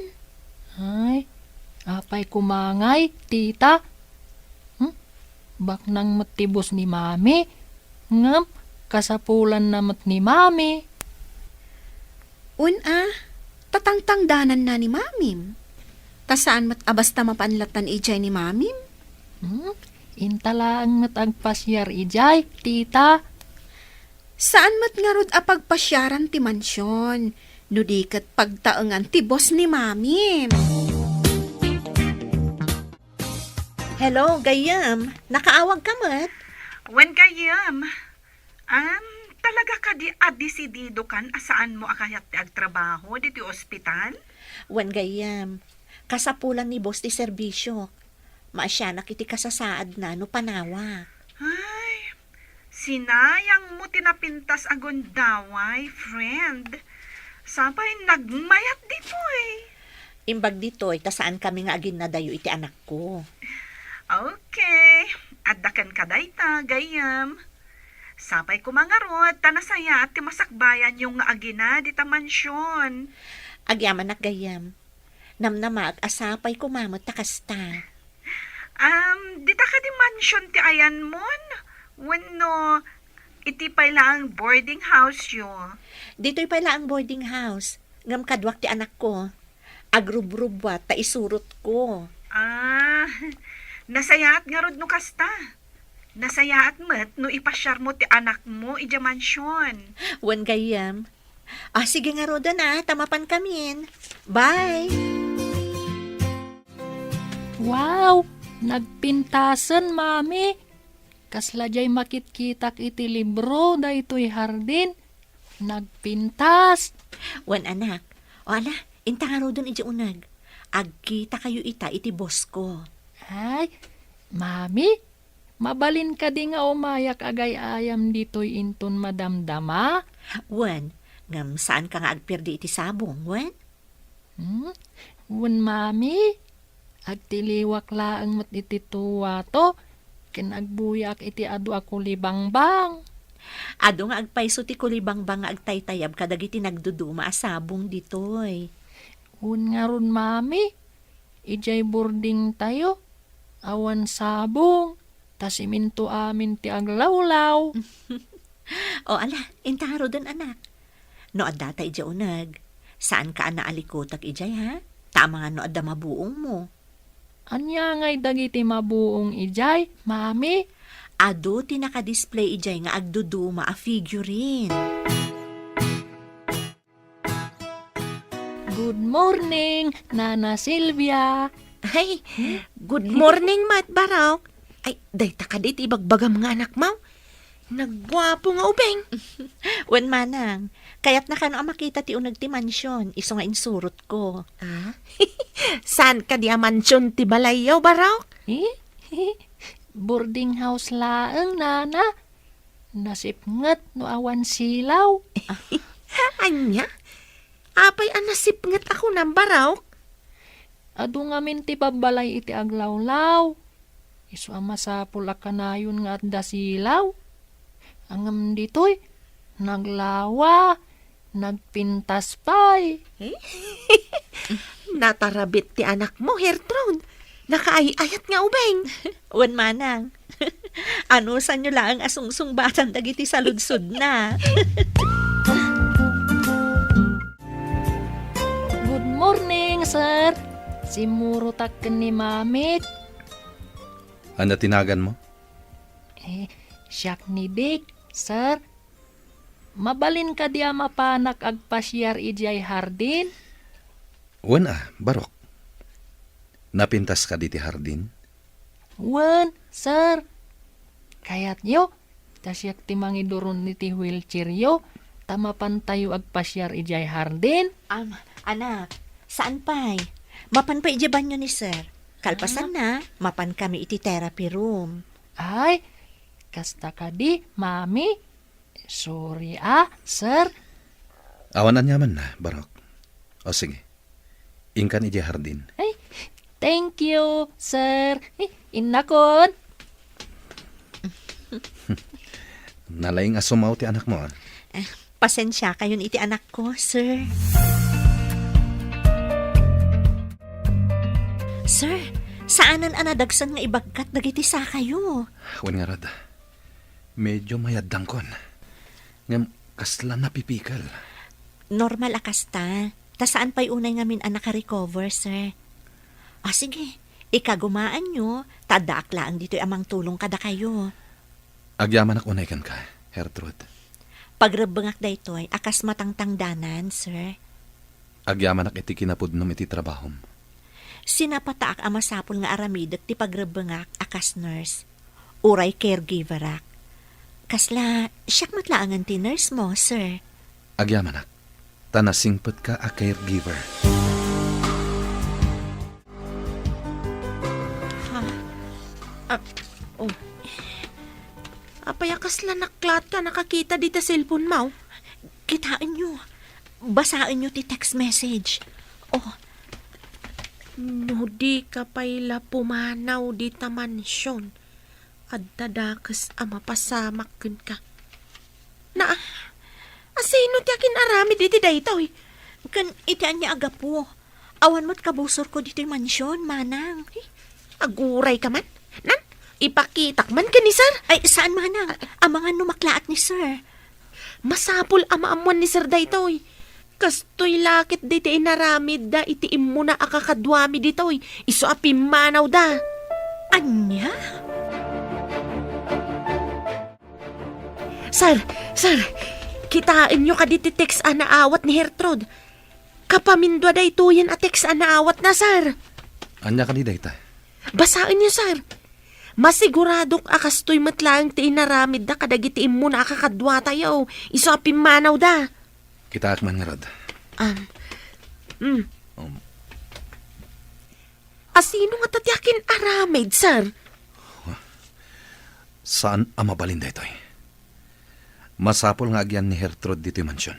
Ay, apay koma ngay, tita? Hmm? Baknang met ti boss ni Mami. Ngem, kasapulanna met ni Mami. Wen a, tatangtangdananna ni Mamim. Ta saan met a basta mapanlatan idiay ni Mamim. Hmm? Inta laeng met agpasiar idiay, tita. Saan met ngarud a pagpasiaran ti mansion, no di ket pagtaengan ti boss ni Mamim. Hello, gayyem. Nakaawag ka met? Wen, gayyem. Am, talaga kadi a desididokan a saanmo a kayat ti agtrabaho ditoy ospital? Wen, gayyem. Kasapulan ni boss ti serbisyok. Maasianak iti kasasaadna no panawak. Ay, sinayangmo ti napintas a gundaway, friend. Sapay nagmayat ditoy. Imbag ditoy, ta saankami nga aginnadayo iti anakko. Okay. Adda kenka dayta, gayyem. Sapay koma ngarud, ta nasayaat ti masakbayanyo nga agina dita mansion. Agyamanak, gayyem. Namnamaak a sapay koma met ta kasta. Um, dita kadi mansion ti ayanmon? Wenno iti pay laeng boarding house yo? Ditoy pay laeng boarding house. Ngem kaduak ti anakko. Agrubrubbuat ta isurotko. Ah, nasayaat ngarud no kasta. Nasayaat met no ipasiarmo ti anakmo idiay mansion. Wen gayyem. Ah, sige ngaruden a, ta mapankamin. Bye! Wow! Nagpintasen, Mami. Kasla diay makitkitak iti libro daytoy hardin. Nagpintas. Wen, anak. O ala, inta ngaruden idiay uneg. Agkitakayo ita iti boss ko. Ay, Mami, mabalin kadi nga umayak agay-ayam ditoy inton madamdama? Wen, ngem saanka nga agperdi iti sabong, wen? Hmm? Wen, Mami, agtiliwak laeng met iti tuwato, ken agbuyaak iti adu a kulibangbang. Adu nga agpayso ti kulibangbang nga agtaytayab kadagiti nagduduma a sabong ditoy. Wen ngarud, Mami, idiay boardingtayo, awan sabong, ta simento amin ti aglawlaw. O ala, inta ngaruden, anak. No addata idiay uneg, saanka a naalikutek idiay, ha? Ta amangan no adda mabuongmo. Ania ngay dagiti mabuong idiay, Mami? Adu ti nakadisplay idiay nga agduduma a figurine. Good morning, Nana Silvia. Ay, good morning met, Barok. Ay, dayta kadi ti ibagbagam nga anakmo? Nagguapo nga ubing. Wen, manang, kayatna kano a makita ti uneg ti mansion, isu nga insurotko. Ah? Saan kadi a mansion ti balayyo, Barok? Eh? Boarding house laeng, Nana. Nasipnget no awan silaw. Ania? Apay a nasipnget a kunam, Barok? Adu ngamin ti babbalay iti aglawlaw. Isu a masapul a kanayon nga adda silaw. Ngem ditoy, naglawa, nagpintas pay. Eh? Natarabit ti anakmo, Gertrude. Nakaay-ayat nga ubing. Wen, manang. Anusanyo laeng a sungsungbatan dagiti saludsodna. Good morning, sir. Simmurotak ken ni Mamik. Ania ti naganmo? Eh, siak ni Dick, sir. Mabalin kadi a mapanak agpasiar idiay hardin? Wen a, Barok. Napintas kadi ti hardin? Wen, sir. Kayatyo, ta siak ti mangiduron iti wheelchairyo, ta mapantayo agpasiar idiay hardin? Am, anak, saan pay? Mapan pay idiay banyo ni sir. Kalpasanna, mapan kami iti therapy room. Ay, kasta kadi, mami. Sorry a, sir. Awan aniamanna, Barok. O sige, inkan idiay hardin. Ay, thank you, sir. Ay, innakon. Nalaing a sumaw ti anakmo, a. Eh, pasensiakayon iti anakko, sir. Sir, saanen a nadagsen nga ibagkat dagiti sakayo. Wen ngarud, medyo mayaddangkon. Ngem kasla napipikel. Normal a kasta. Ta saan pay unay ngamin a nakarecover, sir. Ah, sige. Ikagumaanyo, ta addaak laeng ditoy a mangtulong kadakayo. Agyamanak unay kenka, Gertrude. Pagrebbengak daytoy a kas matangtangdanan, sir. Agyamanak iti kinapudnom iti trabahom. Sinapataak a masapul nga aramidek ti pagrebbengak a kas nurse. Uray caregiverak. Kasla, siak met laengen ti nurse mo, sir. Agyamanak, ta nasingpetka a caregiver. Ha? Ah, oh. Apay a kasla naklaat ka nakakita dita cellphone mo? Kitaenyo. Basaenyo ti text message. Oh. No di ka pay la pumanaw dita mansion, adda dakes a mapasamak kenka. Na, asino ti akin-aramid iti daytoy? Ken iti ania a gapu? Awan met kabusorko ditoy mansion, manang. Eh, aguray ka man? Nan, ipakitak man ken ni sir? Ay, saan, manang. Amangan no maklaat ni sir. Masapul a maammuan ni sir daytoy. Kastoy la ket daytoy inaramidda iti immuna a kakaduami ditoy, isu a pimmanawda. Ania? Sir, sir, kitaenyo kadi ti text a naawat ni Gertrude? Kapamindua daytoyen a text a naawatna, sir. Ania kadi dayta? Basaenyo, sir. Masiguradok a kastoy met laeng ti inaramidda kadagiti immuna a kakaduatayo, isu a pimmanawda. Kitaek man ngarud. Um, mm. Um. Asino ngata ti akin-aramid, sir? Saan a mabalin daytoy. Masapul nga agyan ni Gertrude ditoy mansion.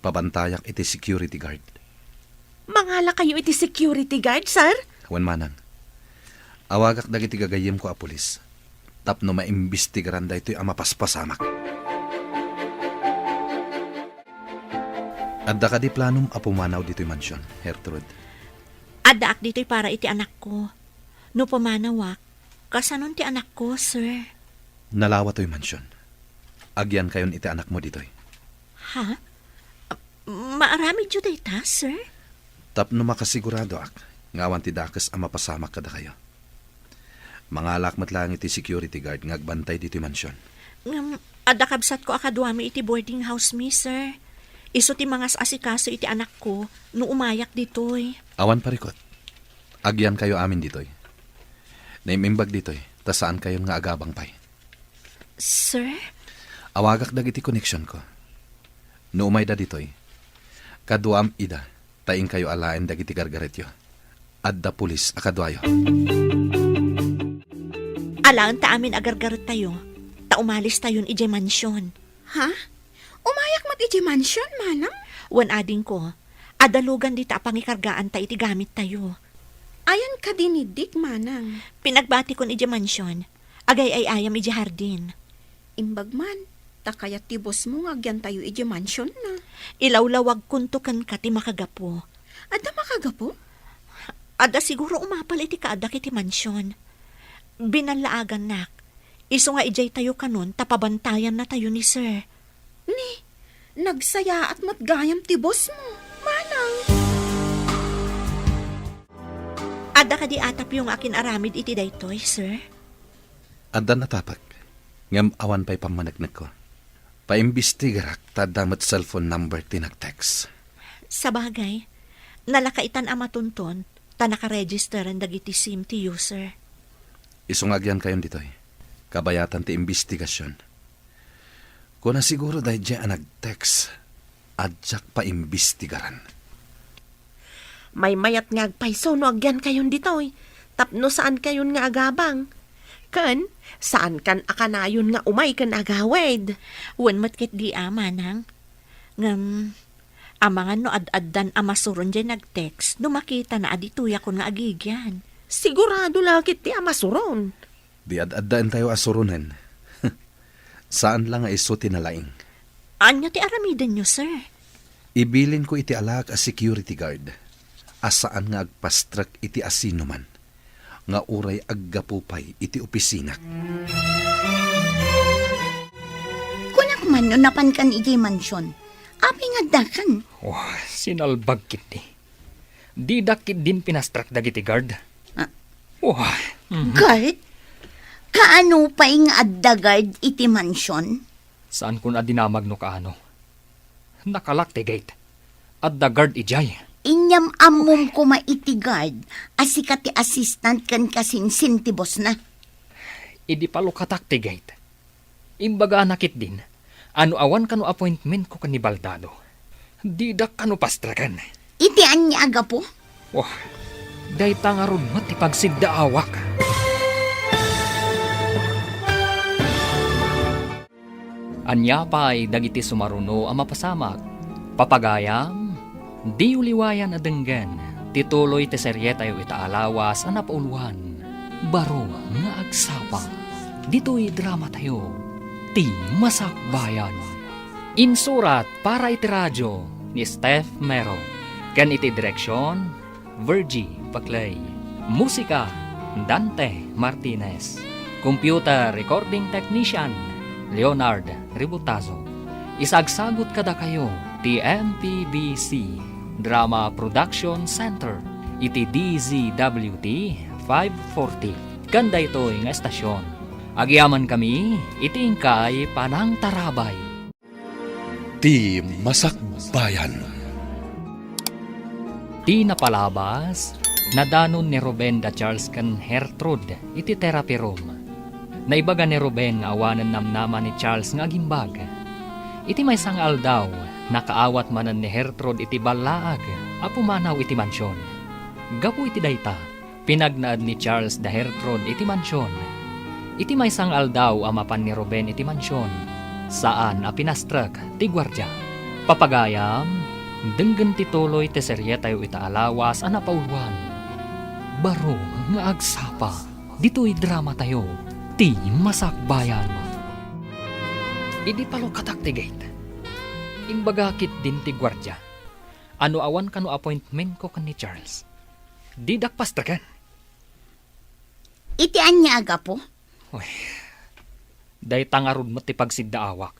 Pabantayak iti security guard. Mangalakayo iti security guard, sir? Wen manang. Awagak dagiti gagayyemko a pulis tapno maimbestigaran daytoy a mapaspasamak. Adda kadi planom a pumanaw ditoy mansion, Gertrude? Addaak ditoy para iti anakko. No pumanawak, kasanon ti anakko, sir? Nalawa toy mansion. Agyankayon iti anakmo ditoy. Ha? Maaramidyo dayta, sir? Tapno makasiguradoak nga awan ti dakes a mapasamak kadakayo. Mangalak met laeng iti security guard nga agbantay ditoy mansion. Ngem, adda kabsatko a kaduami iti boarding house mi, sir. Isu ti mangas-asikaso iti anakko no umayak ditoy. Awan parikut. Agyankayo amin ditoy. Naim-imbag ditoy, ta saankayon nga agabang pay. Sir? Awagak dagiti koneksionko. No umayda ditoy, kaduam ida, ta inkayo alaen dagiti gargaretyo. Adda pulis a kaduayo. Alaenta amin a gargarettayo, ta umalistayon idiay mansion. Ha? Umayak met idiay mansion, manang? Wen adingko, adda lugan dita a pangikargaanta iti gamittayo. Ayan kadi ni Dick, manang? Pinagbatikon idiay mansion. Agay-ay-ayam idiay hardin. Imbag man, ta kayat ti boss mo nga agyantayo idiay mansion na. Ilawlawagkonto kenka ti makagapu. Adda makagapu? Adda siguro umapal iti kaaddak iti mansion. Binallaagannak. Isu nga idiay tayo kanon ta pabantayannatayo ni sir. Ni, nagsayaat met gayam ti boss mo, manang. Adda kadi atapyo nga akin-aramid iti daytoy, sir? Addan atapek, ngem awan pay pammaneknekko. Paimbestigarak ta adda met cellphone number ti nag-text. Sabagay, nalakaitan a matunton ta nakaregisteren dagiti sim ti user. Isu nga agyankayon ditoy, kabayatan ti imbestigasion. Kuna siguro daydiay a nag-text, a diak paimbestigaran. Maymayat nga agpayso no agyankayon ditoy, tapno saankayon nga agabang. Ken, saankan a kanayon nga umay ken agawid. Wen met ketdi a, manang. Ngem, amangan no ad-addan a masuron diay nag-text no makitana a ditoyakon nga agigyan. Sigurado la ketdi a masuron. Di ad-addaentayo a suronen. Saan la nga isu ti nalaing. Ania ti aramidenyo, sir? Ibilinko iti alaak a security guard a saan nga agpastrek iti asinoman nga uray aggapu pay iti opisinak. Kunak man no napankan idiay mansion. Apay nga addakan? Oh, sinalbag ketdi. Didak ketdin pinastrek dagiti guard. Ah. Wah. Mhm. Guard? Kaano pay nga adda guard iti mansion? Saankon a dinamag no kaano. Nakalak ti gate. Adda guard idiay. Inyam-ammom koma iti guard a sika ti assistant ken kasinsin ti bossna. Idi palukatak ti gate, imbagana ketdin a no awan kano appointmentko ken ni Baldado, didak kano pastreken. Iti ania a gapu? Wah, dayta ngarud met ti pagsiddaawak. Ania pay dagiti sumaruno a mapasamak? Papagayam, diyo liwayan a denggen ti tuloy ti serietayo ita a lawas a napauluan, Baro nga Agsapa. Ditoy dramatayo, Ti Masakbayan. Insurat para iti radio ni Steph Mero, ken iti direksion, Virgie Paclay. Musika, Dante Martinez. Computer recording technician, Leonard Ributazo. Isagsagut kadakayo ti M P B C Drama Production Center iti D Z W T five forty. Ken daytoy nga estasion, agyamankami iti inkay panangtarabay. Ti Masakbayan. Ti napalabas, nadanon ni Ruben da Charles ken Gertrude iti therapy room. Naibaga ni Ruben nga awanen namnama ni Charles nga agimbag. Iti maysa nga aldaw, nakaawat manen ni Gertrude iti ballaag a pumanaw iti mansion. Gapu iti dayta, pinagnaed ni Charles da Gertrude iti mansion. Iti maysa nga aldaw a mapan ni Ruben iti mansion, saan a pinastrek ti guardia. Papagayam, denggen ti tuloy ti serietayo ita a lawas a napauluan, Baro nga Agsapa. Ditoy dramatayo, Ti Masakbayan. Idi palukatak ti gate, imbaga ketdin ti guardia a no awan kano appointmentko ken ni Charles, didak pastreken. Iti ania a gapu? Uy, dayta ngarud met ti pagsiddaawak.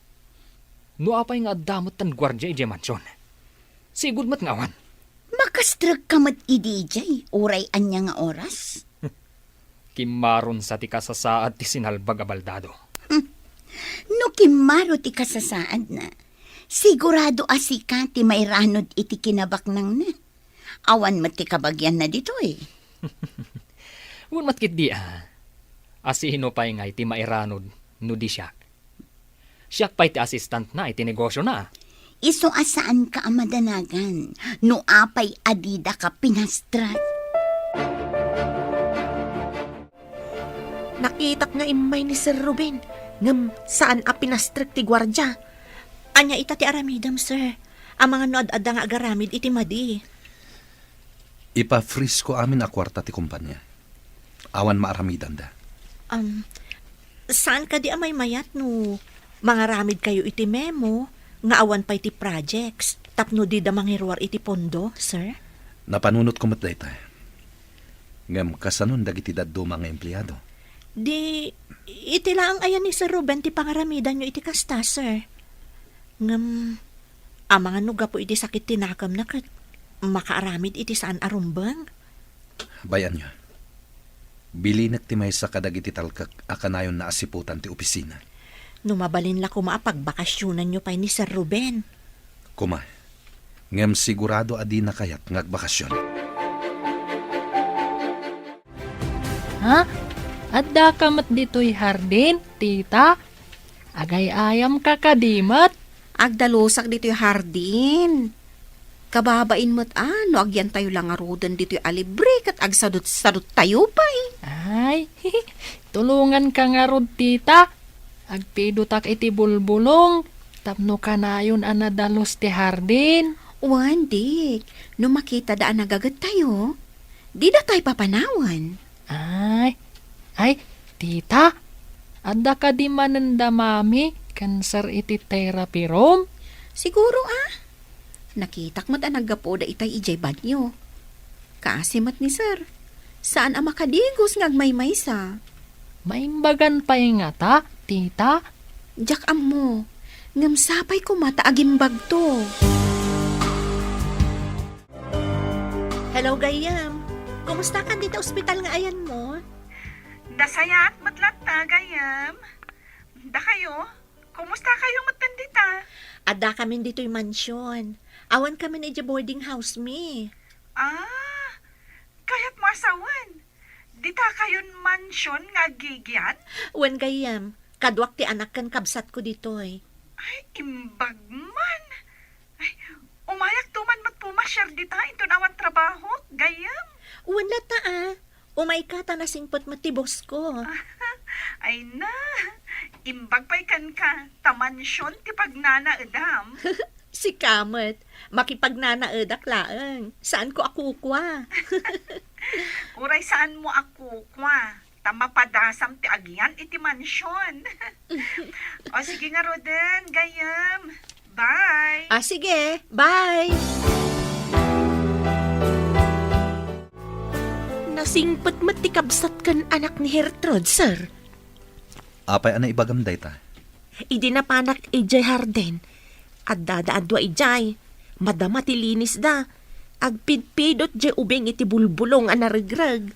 No apay nga adda met ti guardia idiay mansion, sigud met nga awan. Makastrekka met idi idiay, uray ania nga oras? Kimmaron sa ti kasasaad ti sinalbag a baldado. Hmm. No kimmaro ti kasasaadna, sigurado a sika ti mairanod iti kinabaknangna. Awan met ti kabagianna ditoy. Wen met ketdi a, a sino pay ngay ti mairanod no di siak? Siak pay ti assistantna iti negosiona. Isu a saanka a madanagan no apay a didaka pinastrek. Nakitak nga immay ni Sir Ruben, ngem saan a pinastrek ti guardia. Ania ita ti aramidem, sir? Amangan no ad-adda nga agaramid iti madi. Ipa-freeze ko amin a kuarta ti kompania. Awan maaramidanda. Um, saan kadi a maymayat no mangaramidkayo iti memo nga awan pay ti projects tapno dida mangiruar iti pondo, sir? Napanunotko met dayta. Ngem kasanon dagiti dadduma nga empleado? Di, iti laeng aya ni Sir Ruben ti pangaramidanyo iti kasta, sir. Ngem, amangan no gapu iti sakit ti nakemna ket makaaramid iti saan a rumbeng? Bay-anyo. Bilinek ti maysa kadagiti talkek a kanayonna a siputan ti opisina. No mabalin la koma a pagbakasionanyo pay ni Sir Ruben. Koma, ngem sigurado a dina kayat nga agbakasion. Ha? Addaka met ditoy hardin, tita? Agay-ayamka kadi met? Agdalusak ditoy hardin. Kababain met a no agyantayo la ngaruden ditoy a libre ket agsadut-saduttayo pay. Ay, tulonganka ngarud, tita. Agpidotak iti bulbulong tapno kanayon a nadalus ti hardin. Wen, Dik, no makitada a nagagettayo, dida tay papanawen. Ay, ay, tita, adda kadi manen da mami ken sir iti therapy room? Siguro a. Nakitak met a naggapuda itay idiay banyo. Kaasi met ni sir. Saan a makadigos nga agmaymaysa. Maimbagan pay ngata, tita? Diak ammo. Ngem sapay koma ta agimbagto. Hello, gayyem. Kumustakan dita ospital nga ayanmo? Nasayaat met latta, gayyem. Dakayo? Kumusta kayo met dita? Adda kamin ditoy mansion. Awan kamin idiay boarding house mi. Ah, kayatmo a sawen. Dita kayon mansion nga aggigyan? Wen gayyem, kaduak ti anak ken kabsatko ditoy. Ay, imbag man. Ay, umayak to man met pumasiar dita inton awan trabaho, gayyem? Wen latta a. Umayka ta nasingpet met ti boss ko. Ay na, imbag pay kenka, ta mansion ti pagnanaedam. Sika met, makipagnanaedak laeng. Saanko a kukua. Uray saanmo a kukua, ta mapadasam ti agyan iti mansion. O sige ngaruden, gayyem. Bye. Ah, sige. Bye. Nasingpet met ti kabsat ken anak ni Gertrude, sir. Apay a naibagam dayta? Idi napanak idiay hardin, addada a dua idiay. Madama ti linisda. Agpidpidot diay ubing iti bulbulong a naregreg.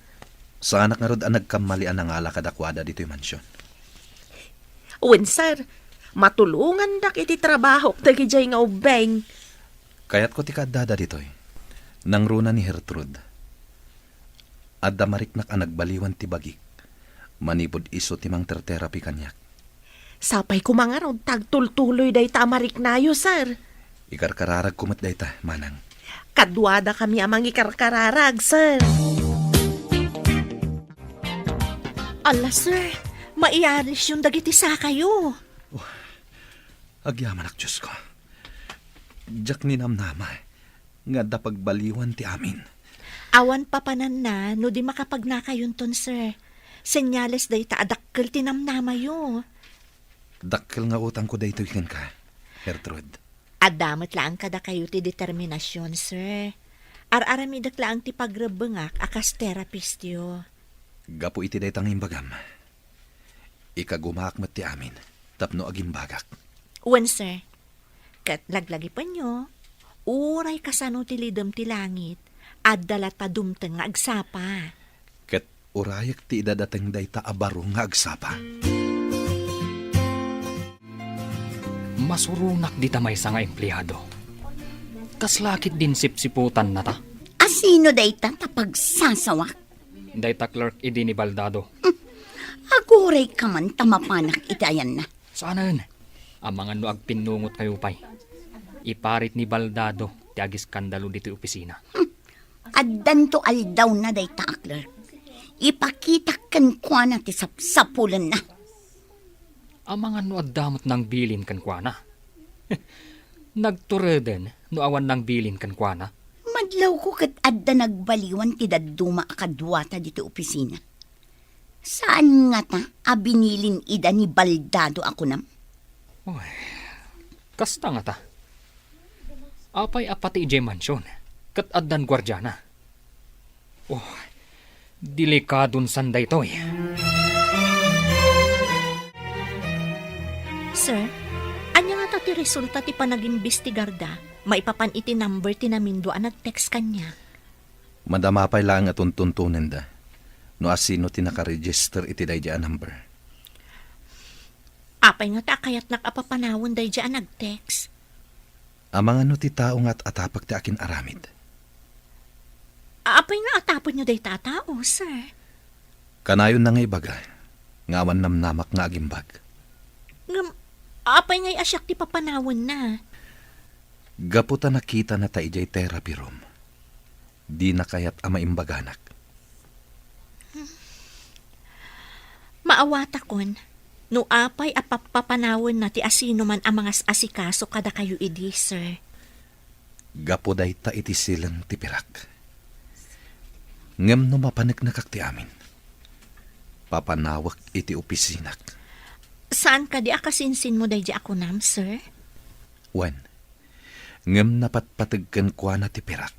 Saanak ngarud a nagkammali a nangala kadakuada ditoy mansion. Wen, sir, matulongandak iti trabahok dagidiay nga ubbing. Kayatko ti kaaddada ditoy. Nangruna ni Gertrude. Adda mariknak a nagbaliwan ti bagik. Manipud isu ti mangterterapi kaniak. Sapay koma ngarud ta agtultuloy dayta a mariknayo, sir. Ikarkararagko met dayta, manang. Kaduadakami a mangikarkararag, sir. Ala, sir, maialisyon dagiti sakayo. Oh, agyamanak, Diosko. Diak ninamnama nga adda pagbaliwan ti amin. Awan papananna no di makapagnakayonton, sir. Senyales dayta a dakkel ti namnamayo. Dakkel nga utangko daytoy kenka, Gertrude. Adda met laeng kadakayo ti determinasion, sir. Ar-aramidek laeng ti pagrebbengak a kas terapistyo. Gapu iti dayta nga imbagam, ikagumaak met ti amin tapno agimbagak. Wen, sir. Ket laglagipenyo, uray kasano ti lidem ti langit, adda latta dumteng nga agsapa. Ket urayek ti idadateng dayta a baro nga agsapa. Masuronak dita maysa nga empleado. Kasla ketdin sipsiputanna ta. Asino dayta ta pagsasawak? Dayta clerk idi ni Baldado. Agurayka man ta mapanak iti ayanna. Saanen. Amangan no agpinnungotkayo pay. Iparit ni Baldado ti agiskandalo ditoy opisina. Addanto aldawna dayta a clerk. Ipakitak kenkuana ti sapsapulenna. Amangan no adda met nangbilin kenkuana. Nagtureden no awan nangbilin kenkuana. Madlawko ket adda nagbaliwan ti dadduma a kaduata ditoy opisina. Saan ngata a binilin ida ni Baldado a kunam? Oy, kasta ngata. Apay a pati idiay mansion, ket addan guardiana. Oh, delikadon san daytoy. Sir, ania ngata ti resulta ti panagimbestigarda maipapan iti number ti namindua a nag-text kaniak? Madama pay laeng a tuntuntonenda no asino ti nakaregister iti daydi a number. Apay ngata a kayatnak a papanawen daydiay a nag-text? Amangan no ti tao nga at-atapek ti akin-aramid. Apay nga atapekyo dayta a tao, sir? Kanayonna nga ibaga nga awan namnamak nga agimbag. Ngem, apay ngay a siak ti papanawenna? Gapu ta nakitana ta idiay therapy room, dina kayat a maimbaganak. Maawatakon no apay a pappapanawenna ti asinoman a mangas-asikaso kadakayo idi, sir. Gapu dayta iti silen ti pirak. Ngem no mapaneknekak ti amin, papanawek iti opisinak. Saan kadi a kasinsinmo daydi a kunam, sir? Wen, ngem napatpateg kenkuana ti pirak,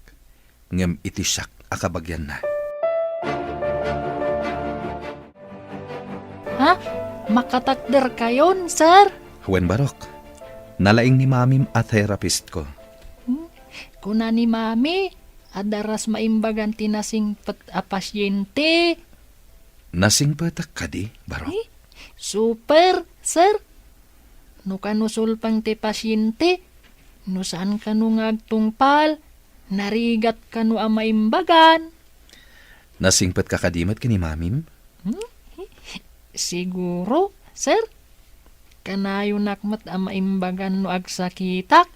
ngem iti siak a kabagianna. Ha? Makatakderkayon, sir? Wen, Barok. Nalaing ni Mamim a therapist ko. Hmm? Kuna ni Mami, adda ras maimbagan ti nasingpet a pasyente. Nasingpetak kadi, Barok? Eh, super, sir. No kano sulpang ti pasyente, no saan kano nga agtungpal, narigat kano a maimbagan. Nasingpetka kadi met ken ni Mamim? Hmm? Siguro, sir. Kanayonak met a maimbagan no agsakitak.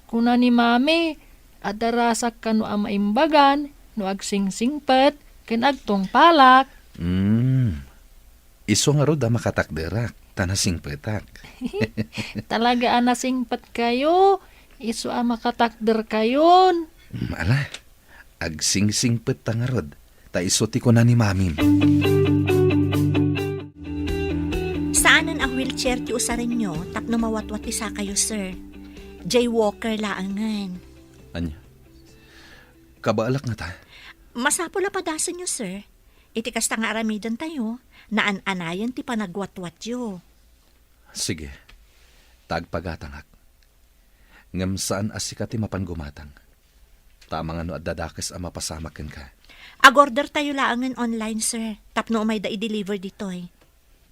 Kuna ni Mami, adda rasak kano a maimbagan no agsingsingpet ken agtungpalak. Hmm. Isu ngarud a makatakderak, ta nasingpetak. Talaga a nasingpetkayo, isu a makatakderkayon. Hmm, ala, agsingsingpetta ngarud, ta isu ti kuna ni Mamim. Saanen a wheelchair ti usarenyo tapno mawatwat ti sakayo, sir. Jaywalker laengen. Ania? Kabaelak ngata? Masapul a padasenyo, sir. Iti kasta nga aramidentayo, naan-anayen ti panagwatwatyo. Sige, ta agpagatangak. Ngem saan a sika ti mapan gumatang. Ta amangan no adda dakes a mapasamak kenka. Agordertayo laengen online, sir, tapno umayda i-deliver ditoy.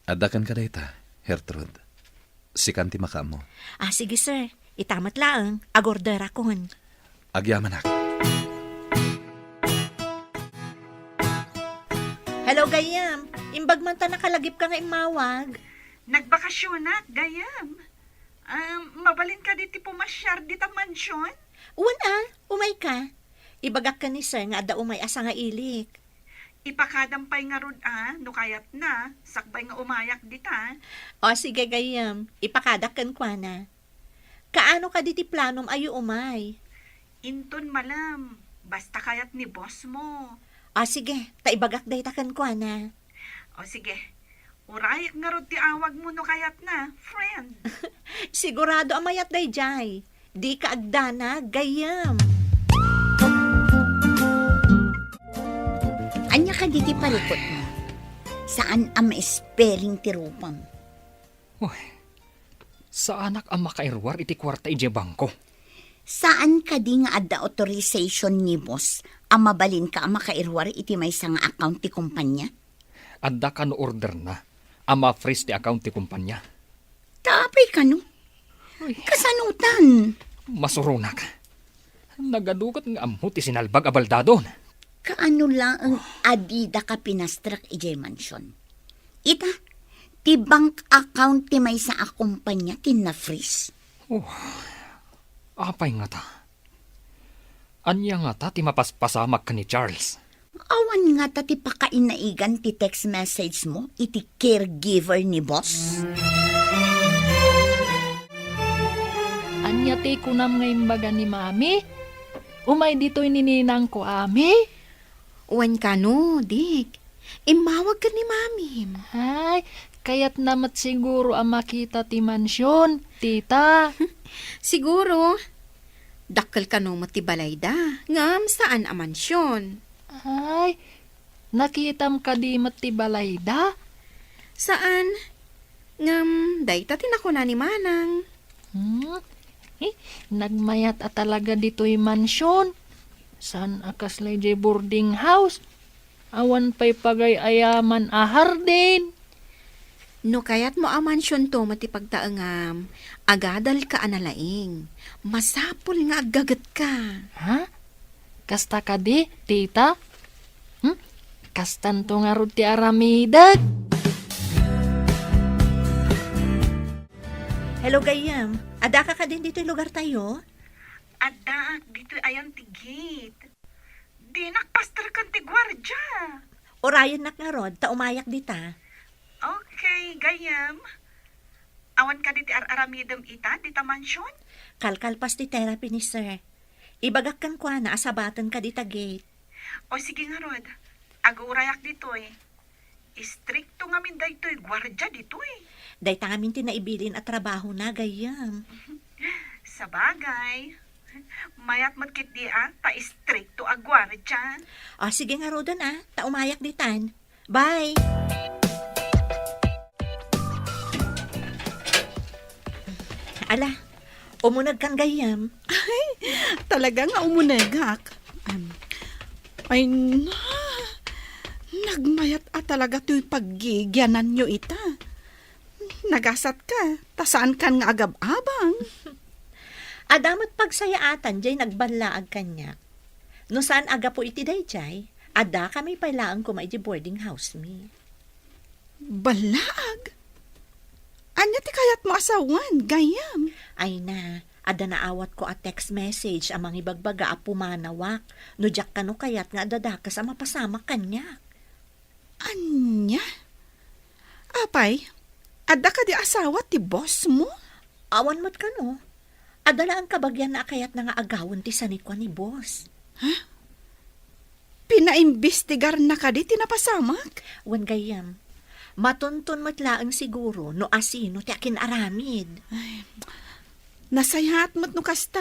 Adda kenka dayta, Gertrude. Sikan ti makaammo. Ah, sige, sir. Ita met laeng, agorderakon. Agyamanak. Hello, gayyem. Imbag man ta nakalagipka nga immawag. Nagbakasionak, gayyem. Ah, mabalin kadi ti pumasiar dita mansion? Wen a, umayka. Ibagak ken ni sir nga adda umay a sangailik. Ipakadam pay ngarud a, no kayatna, sakbay nga umayak dita. O, sige, gayyem. Ipakadak kenkuana. Kaano kadi ti planom a umay? Inton malem, basta kayat ni boss mo. O, sige, ta ibagak dayta kenkuana. O, sige. Urayek ngarud ti awagmo no kayatna, friend. Sigurado a mayat daydiay. Dika agdanag, gayyem. Ania kadi ti parikutmo? Saan a ma-spelling ti rupam. Uy, saanak a makairuar iti kuarta idiay bangko. Saan kadi nga adda authorization ni boss a mabalinka a makairuar iti maysa nga account ti kumpanya? Adda kano orderna a ma-freeze ti account ti kumpanya. Ta apay kano? Uy. Kasanotan? Masuronak. Nagaduket nga ammo ti sinalbag a baldadon. Kaano laeng a didaka pinastrek idiay mansion? Ita, ti bank account ti maysa a kumpanya ti na-freeze. Oh, apay ngata? Ania ngata ti mapaspasamak ken ni Charles? Awan ngata ti pakainaigan ti text message mo iti caregiver ni boss? Ania ti kunam nga imbaga ni Mami? Umay ditoy ni ninangko, Ami? Wen kano, Dick. Immawag ken ni Mamim. Ay, kayatna met siguro a makita ti mansion, tita. Siguro. Dakkel kano met ti balayda, ngem saan a mansion. Ay, nakitam kadi met ti balayda? Saan. Ngem dayta ti nakuna ni Manang. Hmm? Eh, nagmayat a talaga ditoy mansion. Saan a kasla idiay boarding house? Awan pay pagay-ayaman a hardin. No kayatmo a mansionto met ti pagtaengam, agadalka a nalaing. Masapul nga aggagetka. Ha? Kasta kadi, tita? Hmm? Kastanto ngarud ti aramidek? Hello, gayyem. Addaka kadin ditoy lugartayo? Addaak ditoy ayan ti gate. Dinak pasterken ti guardia. Urayennak ngarud, ta umayak dita. Okay, gayyem. Awan kadi ti ar-aramidem ita, dita mansion? Kalkalpas ti therapy ni sir. Ibagak kenkuana a sabatenka dita gate. O sige ngarud, agurayak ditoy. Istrikto ngamin daytoy guardia ditoy. Dayta ngamin ti naibilin a trabahona, gayyem. Sabagay. Mayat met ketdi a, ta istrikto a guardia. O, sige ngaruden a, ta umayak ditan. Bye! Ala, umunegkan gayyem. Ay, talaga nga umunegak. Am, ay, na, nagmayat a talaga toy paggigiananyo ita. Nagasatka, ta saankan nga agab-abang. Adda met pagsayaatan jay nagballaag kaniak. No saan a gapu iti dayjay, addakami pay laeng koma iti boarding house mi. Ballaag? Ania ti kayatmo a sawen, gayyem? Ay na, adda naawatko a text message a mangibagbaga a pumanawak no diak kano kayat nga adda dakes a mapasamak kaniak. Ania? Apay, adda kadi asawa ti boss mo? Awan met kano. Adda laeng kabagianna a kayatna nga agawen ti sanikua ni boss. Ha? Pinaimbestigarna kadi ti napasamak? Wen gayyem, matunton met laeng siguro no asino ti akin-aramid. Ay, nasayaat met no kasta.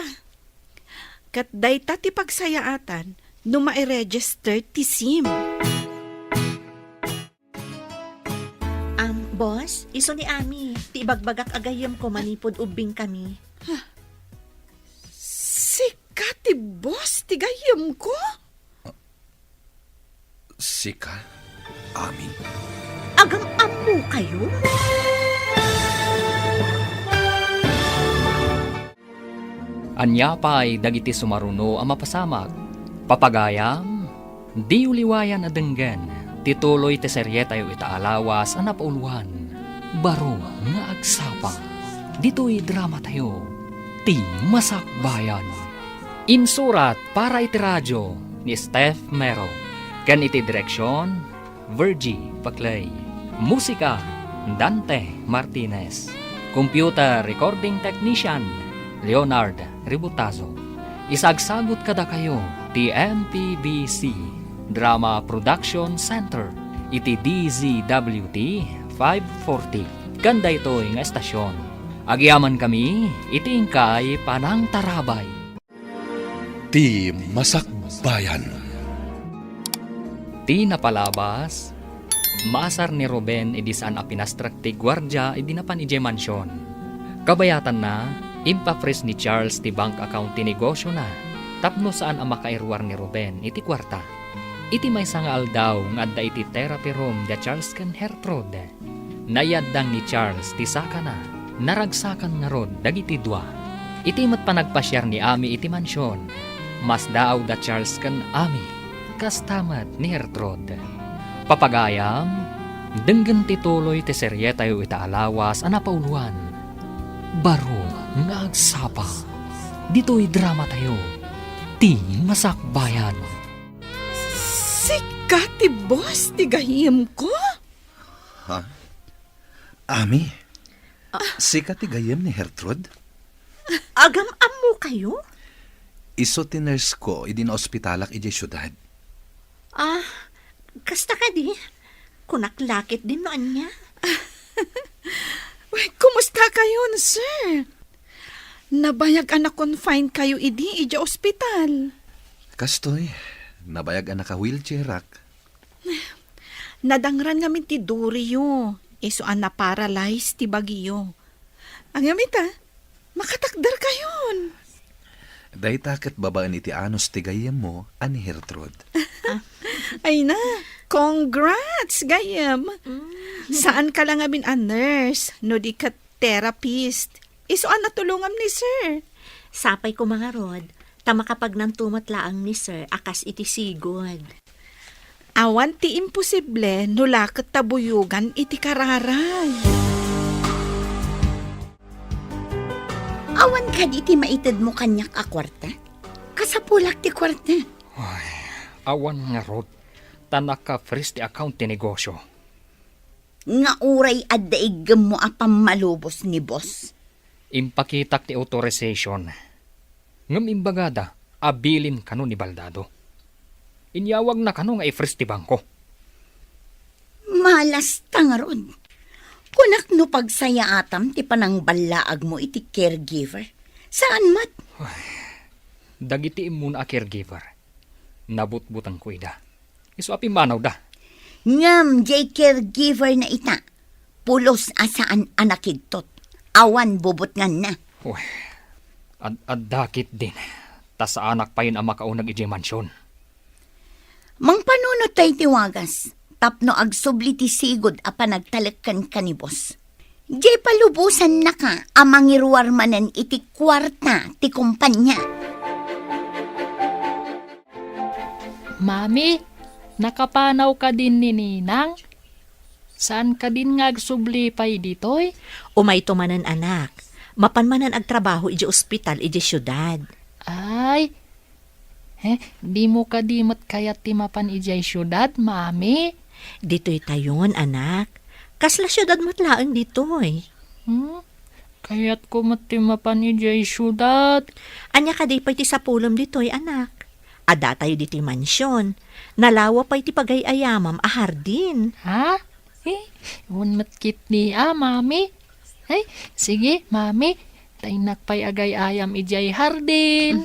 Ket dayta ti pagsayaatan no mairegister ti sim. Am, boss, isu ni Ami, ti ibagbagak a gayyemko manipud ubbingkami. Sika ti boss ti gayyemko? Sika, Ami? Agam-ammokayo? Ania pay dagiti sumaruno a mapasamak? Papagayam, diyo liwayan a denggen ti tuloy ti serietayo ita a lawas a napauluan, Baro nga Agsapa. Ditoy dramatayo, Ti Masakbayan. Insurat para iti radio ni Steph Mero, ken iti direksion, Virgie Paclay. Musika, Dante Martinez. Computer Recording Technician, Leonard Ributazo. Isagsagut kadakayo ti M P B C Drama Production Center iti D Z W T five forty. Ken daytoy nga estasion, agyamankami iti inkay panangtarabay. Ti Masakbayan. Ti napalabas, maasar ni Ruben idi saan a pinastrek ti guardia idi napan idiay mansion. Kabayatanna, impa-freeze ni Charles ti bank account ti negosiona tapno saan a makairuar ni Ruben iti kuarta. Iti maysa nga aldaw nga adda iti therapy room da Charles ken Gertrude, naiyaddang ni Charles ti sakana. Naragsakan ngarud dagiti dua. Iti met panagpasiar ni Ami iti mansion, masdaaw da Charles ken Ami, kasta met ni Gertrude. Papagayam, denggen ti tuloy ti serietayo ita a lawas a napauluan, Baro nga Agsapa. Ditoy dramatayo, Ti Masakbayan. Sika ti boss ti gayyemko? Ha? Ami? Ah. Sika ti gayyem ni Gertrude? Agam-ammokayo? Isu ti nurse ko idi naospitalak idiay siudad. Ah, kasta kadi? Kunak la ketdin no ania. Uy, kumusta kayon, sir? Nabayag a na-confine kayo idi idiay ospital. Kastoy, nabayag a naka-wheelchairak. Nadangran ngamin ti duriyo, isu a na-paralyze ti bagiyo. Ngem ita, makatakderkayon. Dayta ket babaen iti anus ti gayyemmo a ni Gertrude. Ay na, Congrats, gayyem! Mm. Saanka la ngamin a nurse, no di ket therapist. Isu a natulongam ni sir. Sapay koma ngarud, ta makapagnanto met laeng ni sir a kas iti sigud. Awan ti imposible no la ket ta buyogan iti kararay. Awan kadi ti maitedmo kaniak a kuarta? Kasapulak ti kuarta. Ay, awan ngarud, ta naka-freeze ti account ti negosyo. Nga uray adda iggemmo a pammalubos ni boss. Impakitak ti authorization. Ngem imbagada a bilin kano ni Baldado. Inyawagna kano nga i-freeze ti bangko. Malasta ngarud. Kunak no pagsayaatam ti panangballaagmo iti caregiver. Saan met? Dagiti immuna a caregiver, nabutbutengko ida. Isu a pimmanawda. Ngem diay caregiver na ita, pulos a saan a nakigtot. Awan bubutnganna. Uy, ad-, adda ketdin, ta saanak payen a makauneg idiay mansion. Mangpanunot tayo ti wagas, tapno agsubli ti sigud a panagtalek kenka ni boss. Diay palubosannaka a mangiruar manen iti kuarta ti kumpanya. Mami, nakapanawka din ni Ninang? Saan kadin nga agsubli pay ditoy? Umayto manen, anak. Mapan manen agtrabaho idiay ospital idiay siudad. Ay, eh, dimo kadi met kayat ti mapan idiay siudad, Mami? Ditoy tayon, anak. Kasla siudad met laeng ditoy. Hmm? Kayatko met ti mapan idiay siudad. Ania kadi pay ti sapulem ditoy, anak? Adda tayo ditoy mansion. Nalawa pay ti pagay-ayamam a hardin. Ha? Eh, wen met ketdi a, Mami. Ay, sige, Mami. Ta innak pay agay-ayam idiay hardin.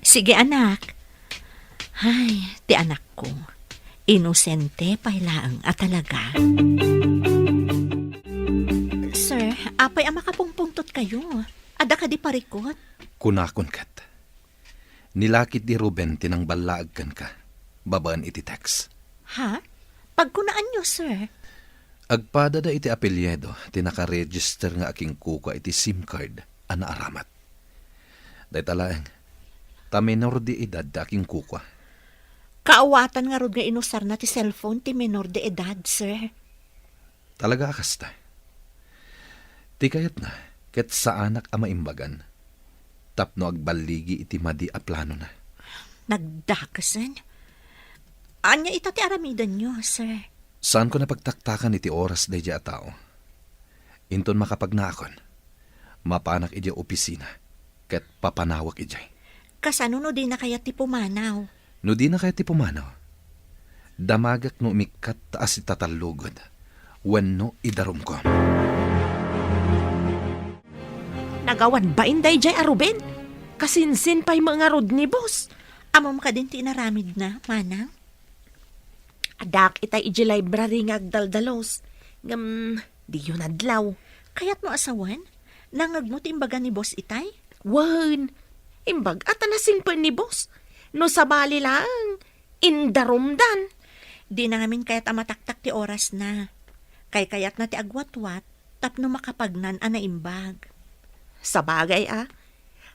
Sige, anak. Ay, ti anakko. Inosente pay laeng a talaga. Sir, apay a makapungpungtot kayo? Adda kadi parikot? Kunakon ket. Ni lakit di Ruben ti nangballaag kenka, babaen iti text. Ha? Pagkunaanyo, sir? Agpadada iti apelyido ti nakaregister nga akinkukua iti SIM card a naaramat. Dayta laeng, ta menor de edad ti akinkukua. Kaawatan ngarud nga inusarna ti cellphone ti menor de edad, sir. Talaga a kasta. Ti kayatna, ket saanak a maimbagan, tapno agballigi iti madi a planona. Nagdakesen? Ania ita ti aramidenyo, sir? Saanko napagtaktakan iti oras daydiay a tao. Inton makapagnaakon, mapanak idiay opisina, ket papanawak idiay. Kasano no dina kayat ti pumanaw? No dina kayat ti pumanaw, damagak no umikkat ta asitatallogen wenno idarumko. Nagawan bain daydiay a Ruben? Kasinsin pay met ngarud ni boss. Ammom kadin ti inaramidna, manang? Addaak itay idiay library nga agdaldalus. Ngem, diyo nadlaw. Kayatmo a sawen? Nangngegmo ti imbaga ni boss itay? Wen, imbag-a ta nasingpet ni boss. No sabali laeng, indarumdan. Dina ngamin kayat a mataktak ti orasna. Kaykayatna ti agwatwat tapno makapagnan a naimbag. Sabagay a,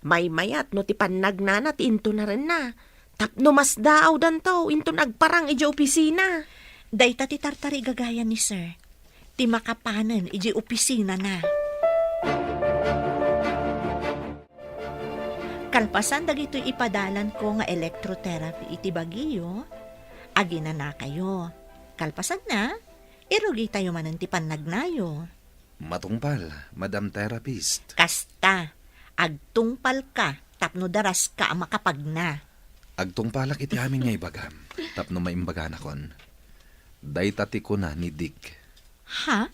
maymayat no ti pannagnana ti intunarenna, tapno masdaawdanto inton agparang idiay opisina. Dayta ti tartarigagayan ni sir, ti makapanen idiay opisinana. Kalpasan dagitoy ipadalanko nga electrotherapy iti bagiyo, aginanakayo. Kalpasanna, irugitayo manen ti pannagnayo. Matungpal, Madam Therapist. Kasta, agtungpalka tapno daraska a makapagna. Agtungpalak iti amin nga ibagam tapno maimbaganakon. Dayta ti kuna ni Dick. Ha?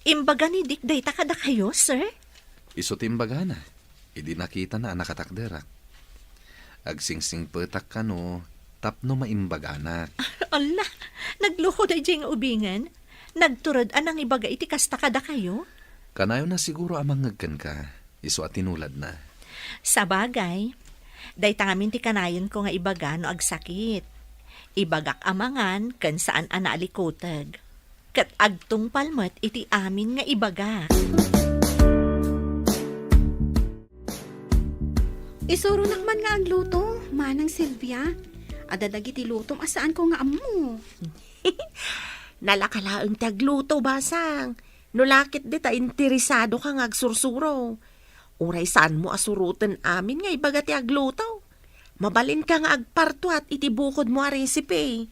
Imbaga ni Dick dayta kadakayo, sir? Isu ti imbagana idi nakitana a nakatakderak. Agsingsingpetak kano tapno maimbaganak. Ala, nagluko daydiay nga ubingen. Nagtured a nangibaga iti kasta kadakayo? Kanayona siguro a mangngeg kenka, isu a tinuladna. Sabagay, dayta ngamin ti kanayenko nga ibaga no agsakit. Ibagak a mangan ken saan a naalikuteg. Ket agtungpal met iti amin nga ibagak. Isuronak man nga agluto, Manang Silvia. Adda dagiti lutom a saanko nga ammo. Nalaka laeng ti agluto, basang. No la ket dita interesado ka nga agsursuro. Uray saanmo a suroten amin nga ibaga ti agluto. Mabalinka nga agpartuat iti bukodmo a recipe.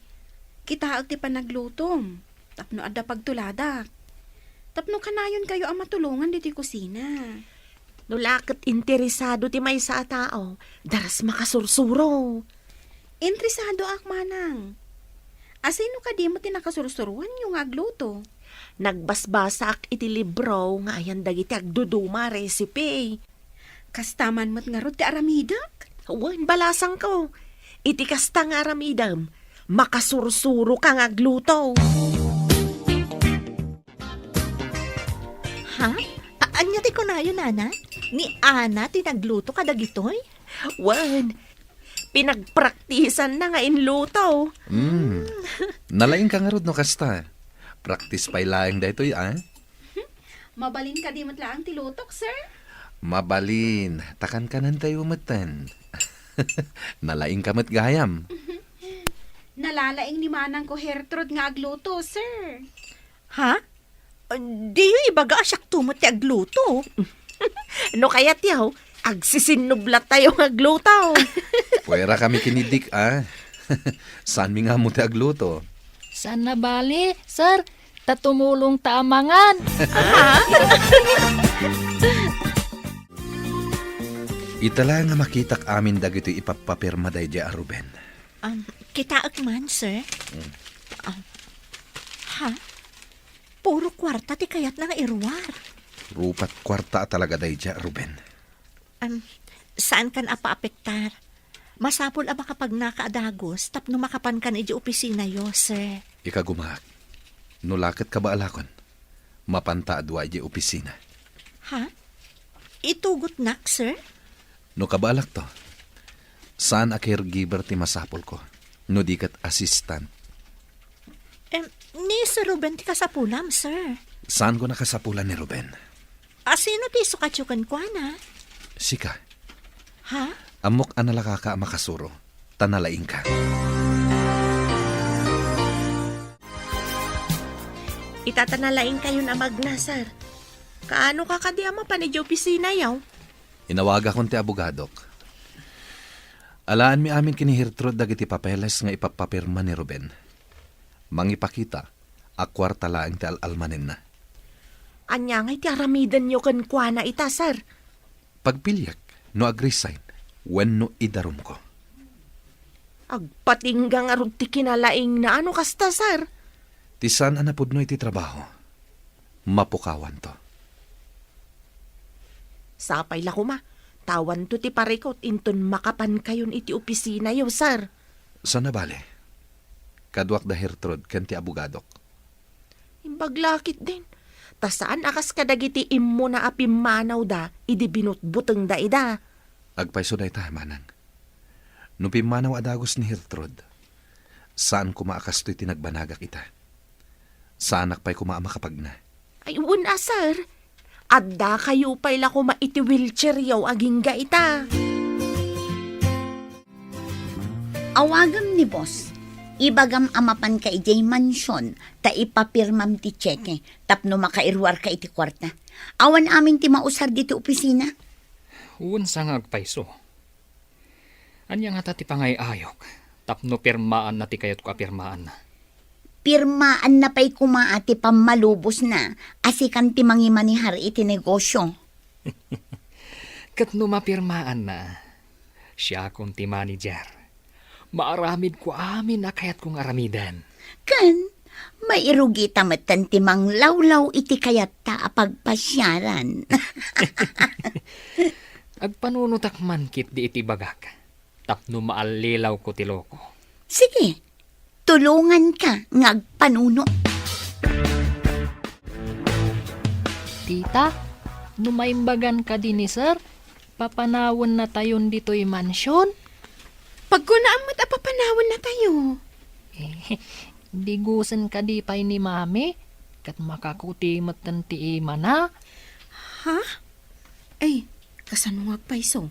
Kitaek ti panaglutom, tapno adda pagtuladak. Tapno kanayonkayo a matulongan ditoy kusina. No la ket interesado ti maysa a tao, daras makasursuro. Interesadoak, Manang. Asino kadi met ti nakasursuroanyo nga agluto? Nagbasbasaak iti libro nga ayan dagiti agduduma a recipe. Kasta man met ngarud ti aramidek? Wen, balasangko. Iti kasta nga aramidem, makasursuro ka nga agluto. Ha? A-, ania ti kunayo, Nana? Ni Ana ti nagluto kadagitoy? Wen, pinagpraktisanna nga inluto. Mm. Nalaingka ngarud no kasta. Practice pay laeng daytoy, a? Mabalin kadi met laeng ti lutok, sir? Mabalin. Ta kankanentayo metten. Nalaingka met gayam. Nalalaing ni manangko Gertrude nga agluto, sir. Ha? Diyo ibaga a siakto met ti agluto. No kayatyo, agsisinnublatayo nga agluto. Puwera kami ken ni Dick, a. Saanmi nga ammo ti agluto. Saan a bale, sir. Ta tumulongta a mangan. Ita la nga makitak amin dagitoy ipappapirma daydiay a Ruben. Um, kitaek man, sir. Mm. Um, ha? Puro kuarta ti kayatna nga iruar. Rupat kuarta a talaga daydiay a Ruben. Um, saankan a paapektar. Masapul a makapagnaka a dagus tapno makapankan idiay opisinayo, sir. Ikagumaak. No la ket kabaalakon, mapanta a dua idiay opisina. Ha? Itugotnak, sir? No kabaalakto, saan a caregiver ti masapulko, no di ket assistant. Em, ni Sir Ruben ti kasapulam, sir. Saanko a kasapulan ni Ruben. Asino ti isukatyo kenkuana? Sika. Ha? Ammok a nalakaka a makasuro, ta nalaingka. Ita ta nalaingkayon a magna, sir. Kaano ka kadi a mapan idiay opisinayo? Inawagakon ti abogadok. Alaanmi amin ken ni Gertrude dagiti papeles nga ipappapirma ni Ruben. Mangipakita a kuarta laeng ti al-almanenna. Ania ngay ti aramidenyo kenkuana ita, sir? Pagpiliek no ag-resign wenno idarumko. Agpatingga ngarud ti kinalaingna no kasta, sir. Ti saan a napudno iti trabaho, mapukawanto. Sapay la koma, ta awanto ti parikut inton makapankayon iti opisinayo, sir. Saan a bale. Kaduak da Gertrude ken ti abogadok. Imbag la ketdin. Ta saan a kas kadagiti immuna a pimmanawda idi binutbutengda ida. Agpayso dayta, manang. No pimmanaw a dagus ni Gertrude, saan koma a kastoy ti nagbanagak ita. Saanak pay koma a makapagna. Ay, wen a, sir. Addakayo pay la koma iti wheelchairyo agingga ita. Awagem ni boss. Ibagam a mapanka idiay mansion ta ipapirmam ti tseke tapno makairuarka iti kuarta. Awan amin ti mausar ditoy opisina. Wen sa nga agpayso. Ania ngata ti pangay-ayok tapno pirmaanna ti kayatko a pirmaanna? Pirmaanna pay koma a ti pammalubosna a sikan ti mangimanehar iti negosio. Ket no mapirmaanna, siakon ti manager. Maaramidko amin a kayatko nga aramiden. Ken mairugita metten ti manglawlaw iti kayatta a pagpasiaran. Agpanunotak man ketdi iti bagak tapno maallilawko ti loko. Sige, tulonganka nga agpanuno. Tita, no maimbagan kadi ni Sir, papanawennatayon ditoy mansion? Pagkunaam met a papanawennatayo. Digusen kadi pay ni Mami, ket makakuti metten ti imana. Ha? Ay, kasano nga agpayso?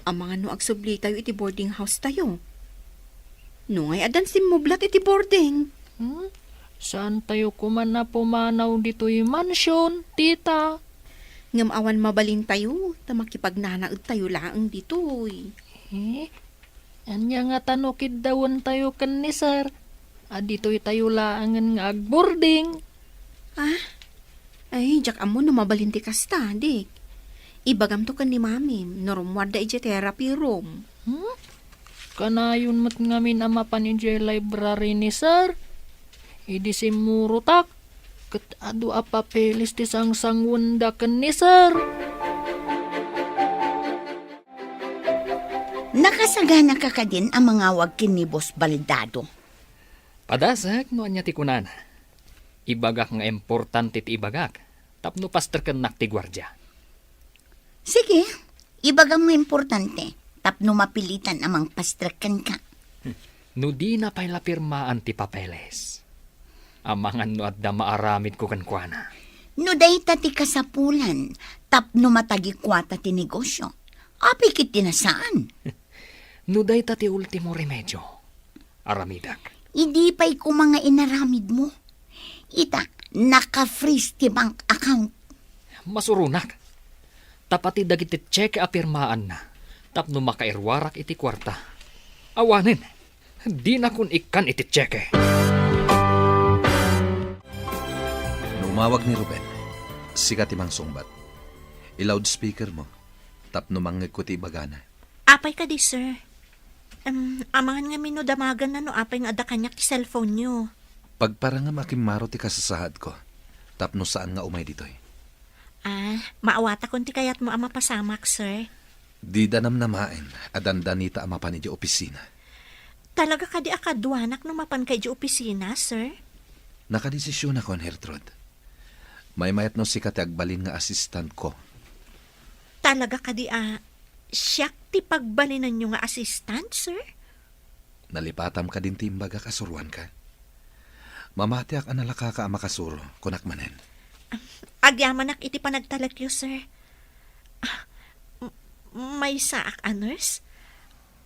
Amangan no agsublitayo iti boarding house tayo. Nungay addan simmublat iti boarding? Hmm? Saantayo koma a pumanaw ditoy mansion, tita? Ngem awan mabalintayo, ta makipagnanaedtayo laeng ditoy. Eh, ania ngata no kiddawentayo ken ni Sir? A ditoytayo laengen nga agboarding. Ah? Ay, diak ammo no mabalin ti kasta, Dick. Ibagamto ken ni Mamim no rummuarda idiay therapy room. Hmm? Kanayon met ngamin a mapan idiay library ni Sir. Idi simmurotak, ket adu a papeles ti sangsanguenda ken ni Sir. Nakasagana ka kadin a mangawag ken ni Boss Baldado? Padasek no ania ti kunana. Ibagak nga importante ti ibagak tapno pasterkennak ti guardia. Sige, ibagam nga importante tapno mapilitan a mangpastrek kenka. No dina pay la pirmaan ti papeles, amangan no adda maaramidko kenkuana. No dayta ti kasapulan tapno matagikuata ti negosio, apay ket ti nasaan? No dayta ti ultimo remedio, aramidek. Idi pay koma nga inaramidmo. Ita, naka-freeze ti bank account. Masuronak. Ta pati dagiti tseke a pirmaanna tapno makairuarak iti kuarta. Awanen, dinakon ikkan iti tseke. No umawag ni Ruben, sika ti mangsungbat. I-loudspeaker mo tapno mangngegko ti ibagana. Apay kadi, sir? Em, amangan ngamin no damaganna no apay nga adda kaniak ti cellphone-yo. Pagparangam a kimmaro ti kasasaadko tapno saan nga umay ditoy. Ah, maawatakon ti kayatmo a mapasamak, sir. Dida namnamaen a dandanita a mapan idiay opisina. Talaga kadi a kaduanak no mapanka idiay opisina, sir? Nakadesisionakon, Gertrude. Maymayat no sika ti agbalin nga assistant-ko. Talaga kadi a siak ti pagbalinanyo nga assistant, sir? Nalipatam kadin ti imbagak a suroanka? Mamatiak a nalakaka a makasuro, kunak manen. Agyamanak iti panagtalekyo, sir. Ah, m-, maysaak a nurse?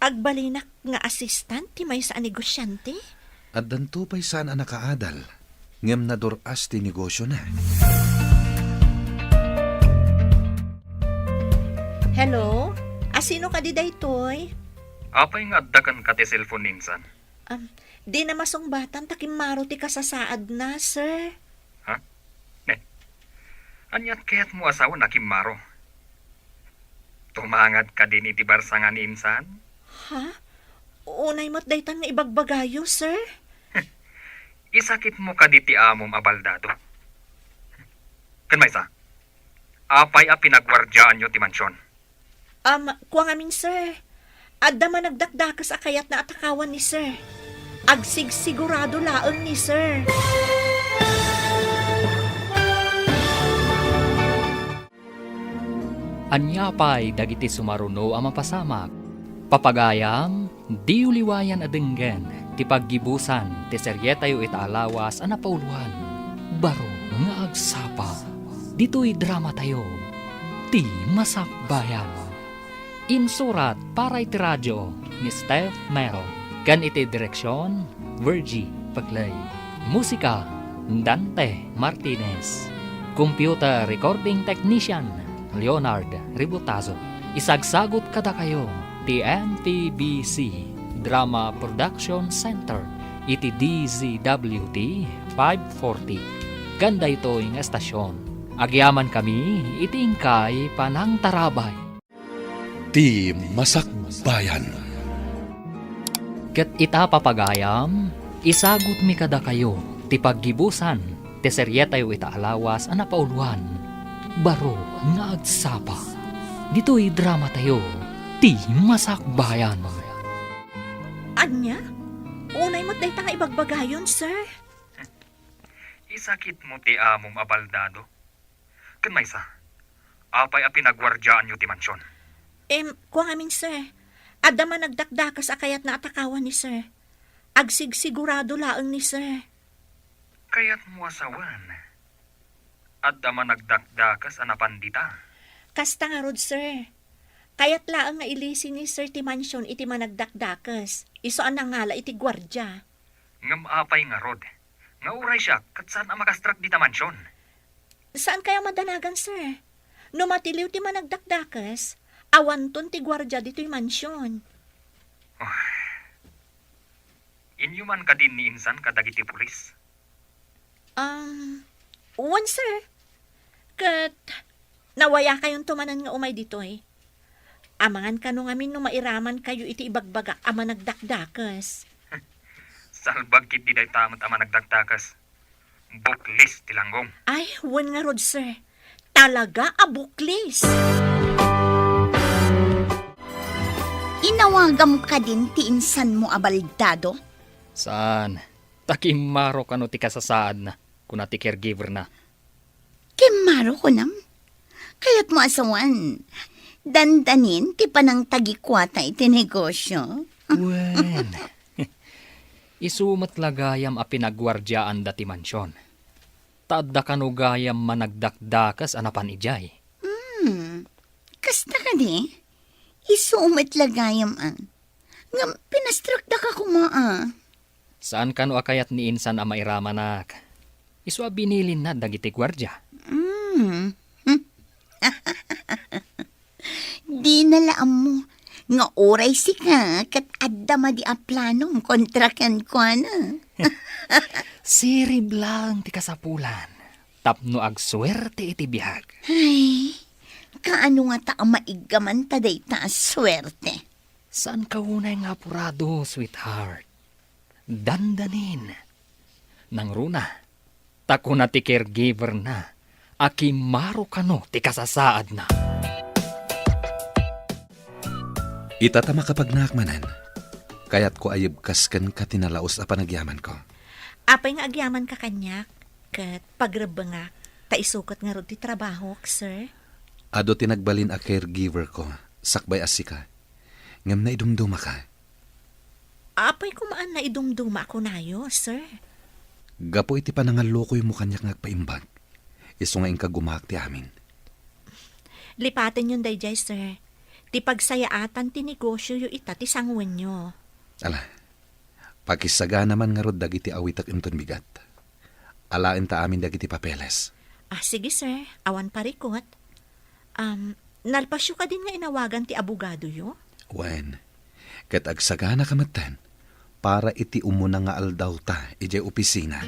Agbalinak nga assistant ti maysa a negosiante? Addanto pay saan a nakaadal, ngem nadur-as ti negosiona. Hello? Asino kadi daytoy? Apay nga adda kenka ti cellphone ni insan? Am, dina masungbatan ta kimmaro ti kasasaadna, sir. Ha? Ne? Aniat kayatmo a sawen a kimmaro? Tumangad kadin iti barsangan ni insan? Ha? Unay met daytan nga ibagbagayo, sir. Isakitmo kadi ti amom a baldado? Ken maysa, apay a pinagwardiaanyo ti mansion? Um, kua ngamin, sir. Adda managdakdakes a kayatna a takawan ni sir. Agsigsigurado laeng ni sir. Ania pay dagiti sumaruno a mapasamak? Papagayam, diyo liwayan a denggen ti paggibusan ti serietayo ita a lawas a napauloan, Baro nga Agsapa. Ditoy dramatayo, Ti Masakbayan. Insurat para iti radio ni Steph Mero, ken iti direksion, Virgie Paclay. Musika, Dante Martinez. Computer recording technician, Leonard Ributazo. Isagsagut kadakayo ti M P B C Drama Production Center iti D Z W T five forty. Ken daytoy nga estasyon, agyamankami iti inkay panangtarabay. Ti Masakbayan. Ket ita, papagayam, isagutmi kadakayo ti paggibusan ti serietayo ita a lawas a napauloan, Baro nga Agsapa. Ditoy dramatayo, Ti Masakbayan. Ania? Unay met dayta nga ibagbagayon, sir. Isakitmo ti amom a baldado. Ken maysa, apay a pinagwardiaanyo ti mansion? Em, kua ngamin, sir. Adda managdakdakes a kayatna a takawan ni sir. Agsigsigurado laeng ni sir. Kayatmo a sawen, adda managdakdakes a napan dita? Kasta ngarud, sir. Kayat laeng nga ilisi ni sir ti mansion iti managdakdakes. Isu a nangala iti guardia. Ngem apay ngarud, nga uray siak ket saan a makastrek dita mansion? Saan kayo madanagan, sir? No matiliw ti managdakdakes, awanton ti guardia ditoy mansion. Oh. Inyo man kadin ni insan kadagiti pulis? Um, wen, sir. Ket nawayakayonto manen nga umay ditoy. Amangan kano ngamin no mairaman kayo iti ibagbagak a managdakdakes. Salbag ketdi dayta met a managdakdakes. Buklis ti langgong. Ay, wen ngarud, sir. Talaga a buklis. Inawagam kadin ti insanmo a baldado? Saan. Ta kimmaro kano ti kasasaadna, kuna ti caregiver-na. Kimmaro kunam? Kayatmo a sawen, dandanin ti panangtagikuata iti negosio? Wen, isu met la gayam a pinagguardiaanda ti mansion. Ta adda kano gayam managdakdakes a napan idiay. Hmm, kasta kadi? Isu met la gayam a. Ngem pinastrekdaka koma a. Saan kano a kayat ni insan a mairamanak? Isu a binilinna dagiti guardia. Mm. Dina la ammo nga uray sika ket adda madi a planom kontra kenkuana. Sirib laeng ti kasapulan tapno agsuerte iti biag. Ay, kaano ngata a maiggaman ta dayta a suerte? Saanka unay nga apurado, sweetheart. Dandanin. Nangruna, ta kuna ti caregiver-na a kimmaro kano ti kasasaadna. Ita ta makapagnaak manen, kayatko a yebkas kenka ti nalaus a panagyamanko. Apay nga agyamanka kaniak, ket pagrebbengak, ta isu ket ngarud ti trabahok, sir? Adu ti nagbalin a caregiver-ko, sakbay a sika. Ngem naidumdumaka. Apay koma a naidumduma a kunayo, sir? Gapu iti panangallukoymo kaniak nga agpaimbag, isu nga inka gumaak ti amin. Lipatenyon daydiay, sir. Ti pagsayaatan ti negosioyo ita ti sanguenyo. Ala, pakisagana man ngarud dagiti awitek inton bigat. Alaenta amin dagiti papeles. Ah, sige, sir. Awan parikut. Um, nalpasyo kadin nga inawagan ti abogadoyo? Wen, ket agsaganaka metten para iti umuna nga aldawta idiay opisina.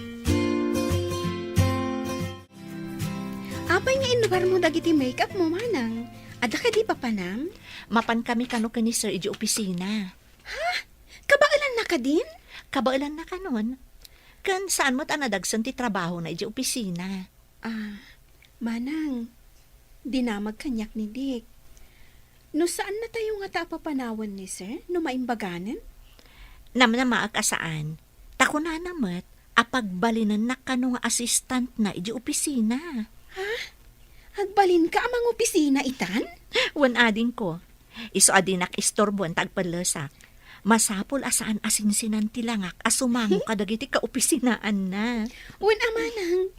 Apay nga inlugarmo dagiti make-up mo, manang? Adda kadi papanam? Mapan kami kano ken ni sir idiay opisina. Ha? Kabaelanna kadin? Kabaelanna kanon. Ken saan met a nadagsen ti trabahona idiay opisina. Ah, manang, dinamag kaniak ni Dick. No saannatayo ngata a papanawen ni sir, no maimbaganen? Namnamaek a saan. Ta kunana met a pagbalinennak kano nga assistantna idiay opisina. Ha? Agbalinka a mangopisina itan? Wen adingko. Isu a dinak istorboen ta agpellesak. Masapul a saan a sinsinan ti langak a sumango kadagiti kaopisinaanna. Wen a manang,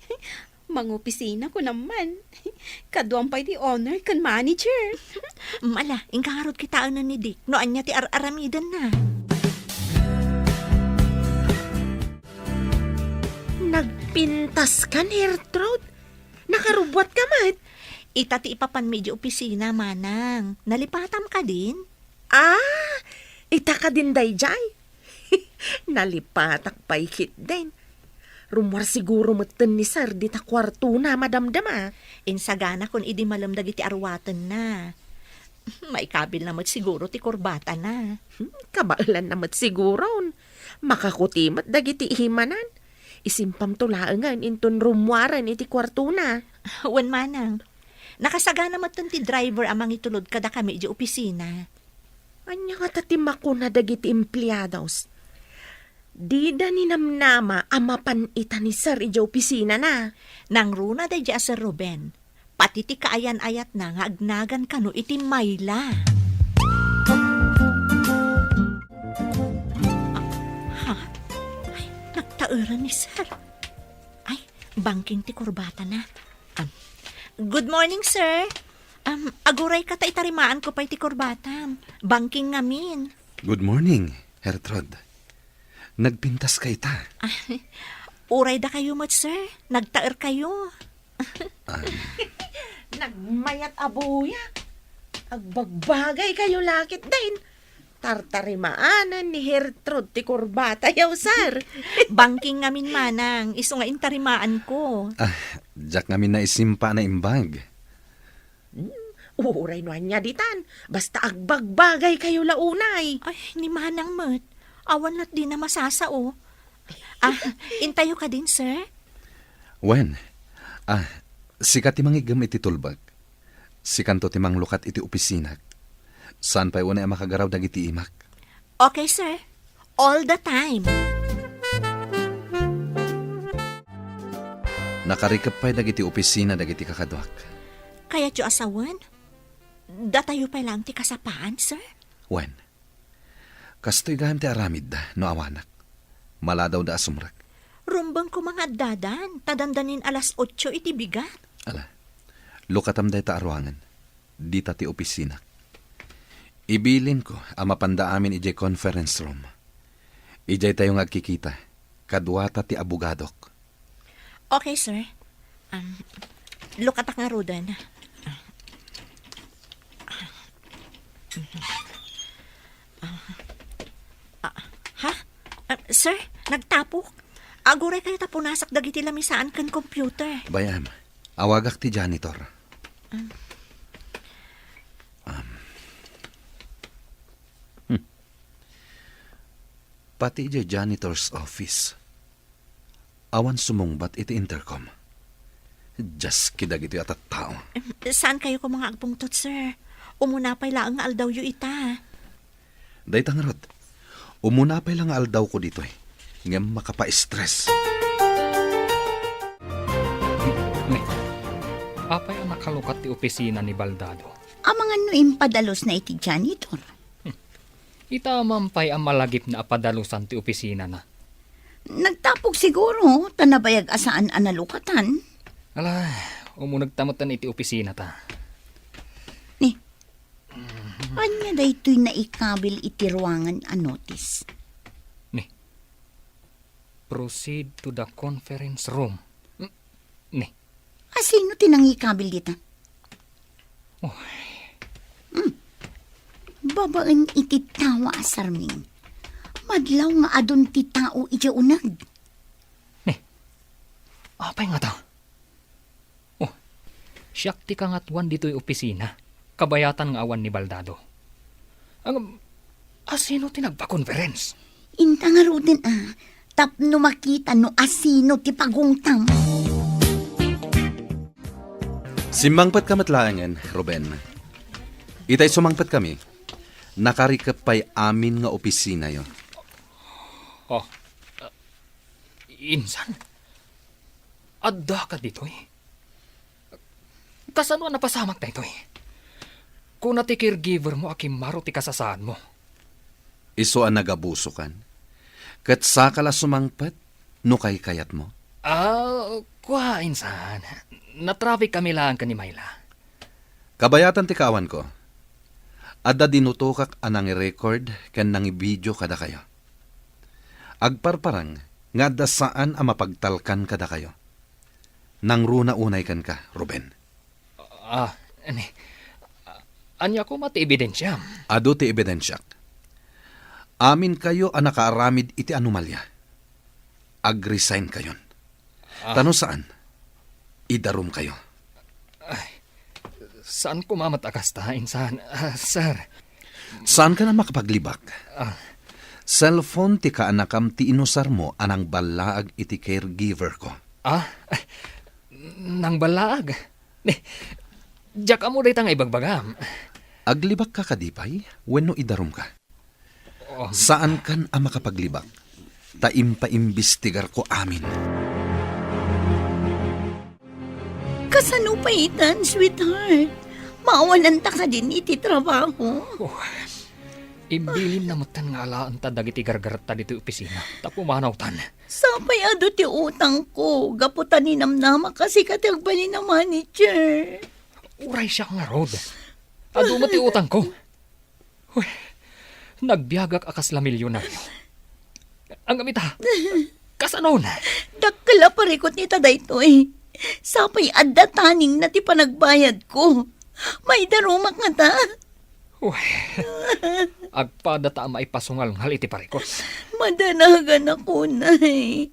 mangopisina kunam man. Kaduam pay ti owner ken manager. Mm, ala, inka ngarud kitaenen ni Dick no ania ti ar-aramidenna. Nagpintas kan, Gertrude? Nakarubbuat ka met? Ita ti ipapanmi idiay opisina, manang. Nalipatam kadin? Ah, ita kadin daydiay? Nalipatak pay ketdin. Rummuar siguro metten ni sir dita kuartona, madamdama. Insaganakon idi malem dagiti arwatenna. Maikabilna met siguro ti kurbatana. Hmm, kabaelanna met siguron. Makakuti met dagiti imanan. Isimpamto laengen inton rummuaren iti kuartona. Wen manang. Nakasagana metten ti driver a mangitulod kadakami idiay opisina. Ania ngata ti makuna dagiti empleados? Dida ninamnama a mapan ita ni sir idiay opisinana. Nangruna daydiay a Sir Ruben. Pati ti kaayan-ayatna nga agnagan kano iti mayla. Ah, ha? Ura ni Sir. Ay, bangking ti kurbatana. Um, good morning, sir. Um, agurayka ta itarimaanko pay ti kurbatam. Bangking ngamin. Good morning, Gertrude. Nagpintaska ita. Uray dakayo met, sir. Nagtaerkayo. Ah. Nagmayat a buya. Agbagbagaykayo la ketdin. Tartarimaanen ni Gertrude ti kurbatayo, sir. Bangking ngamin, manang, isu nga intarimaanko. Ah, diak ngamin naisimpa a naimbag. Hmm, uray no ania ditan, basta agbagbagaykayo la unay. Ay, ni manang met. Awan lat dina masasao. Ah, intayo kadin, sir? Wen, ah, sika ti mangiggem iti tulbek. Sikanto ti manglukat iti opisinak. Saan pay unay a makagaraw dagiti imak. Okay, sir. All the time. Nakarikep pay dagiti opisina dagiti kakaduak. Kayatyo a sawen? Datayo pay laeng ti kasapaan, sir? Wen. Kastoy gayam ti aramidda no awanak. Maladawda a sumrek. Rumbeng koma nga addadan, ta dandanin alas otso iti bigat. Ala, lukatam dayta a ruangan. Dita ti opisinak. Ibilinko a mapanda amin idiay conference room. Idiaytayo nga agkikita, kaduata ti abogadok. Okay, sir. Um, lukatak ngaruden. Ah, ha? Ah, sir, nagtapok. Aguraykayo ta punasak dagiti lamisaan ken computer. Bay-am, awagak ti janitor. Ah. Um. Hmm. Pati idiay janitor's office. Awan sumungbat iti intercom. Dios, kadagitoy a tattao. Em, saankayo koma nga agpungtot, sir? Umuna pay laeng nga aldawyo ita. Dayta ngarud, umuna pay la nga aldawko ditoy, ngem makapa-stress. Ne, apay a nakalukat ti opisina ni Baldado? Amangan no impadalosna iti janitor. Ita man pay a malagipna a padalusan ti opisinana. Nagtapok siguro, ta nabayag a saan a nalukatan. Ala, umunegta metten iti opisinata. Ni, ania daytoy naikabil iti ruangan a notice? Ni, proceed to the conference room. Ni. Asino ti nangikabil dita? Oh. Hmm. Babaen iti tawa a sarming. Madlaw nga adun ti tao idiay uneg. Ni, apay ngata? Oh, siak ti kangatoan ditoy opisina. Kabayatan nga awan ni Baldado. Ang, asino ti nagpa-conference? Inta ngaruden a, tapno makita no asino ti pagungtam. Simmangpetka met laengen, Ruben. Itay sumangpetkami, nakarikep pay amin nga opisinayo. Oh, uh, insan? Addaka ditoy? Kasano a napasamak daytoy? Kuna ti caregiver mo a kimmaro ti kasasaadmo. Isu a nagabusokan? Ket saka la sumangpet no kaykayatmo? Ah, kua, insan. Natraffic kami laeng ken ni Myla. Kabayatan ti kaawanko. Adda dinutokak a nangirecord ken nangibidio kadakayo. Agparparang nga adda saan a mapagtalkan kadakayo. Nangruna unay kenka, Ruben. Ah, ani, ania koma ti ebidensiam? Adu ti ebidensiak. Aminkayo a nakaaramid iti anomalia. Ag-resign kayon. Ah. Ta no saan, idarumkayo. Ay, saan koma met a kasta, insan, ah, sir. Saankan a makapaglibak? Ah. Cellphone ti kaanakam ti inusarmo a nangballaag iti caregiver ko. Ah? Nangballaag? Ni, diak ammo dayta nga ibagbagam. Aglibakka kadi pay wenno idarumka? Oh. Saankan a makapaglibak, ta impaimbestigarko amin. Kasano pay itan, sweetheart? Maawananta kadin iti trabaho? Oh, Imbilinna metten nga alaenta dagiti gargaretta ditoy opisina ta pumanawtan. Sapay adu ti utangko, gapu ta ninamnamak a sika ti agbalin a manager. Uray siak ngarud. Adu met ti utangko. Uy, nagbiagak a kasla milyonario. Ngem ita, kasanon? Dakkel a parikut ita daytoy. Sapay adda taningna ti panagbayadko. Maidarumak ngata. Uy, agpada ta a maipasungalngal iti parikut. Madanagan ako, Nay.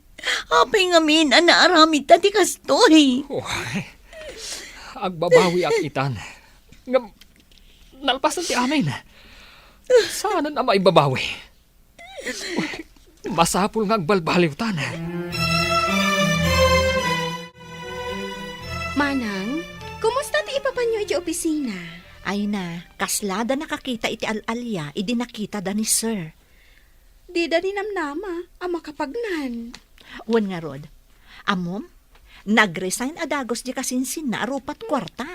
Apay ngamin a naaramidta ti kastoy? Uy, agbabawiak itan. Ngem, nalpasen ti amin. Saanen a maibabawi. Uy, masapul nga agbalbaliwtan. Manang, kumusta ti ipapanyo iti opisina? Ay na, kasla da nakakita iti al-alia idi nakita da ni Sir. Dida ninamnama a makapagnan. Wen ngarud, ammom, nag-resign a dagus di kasinsinna a rupat kuarta.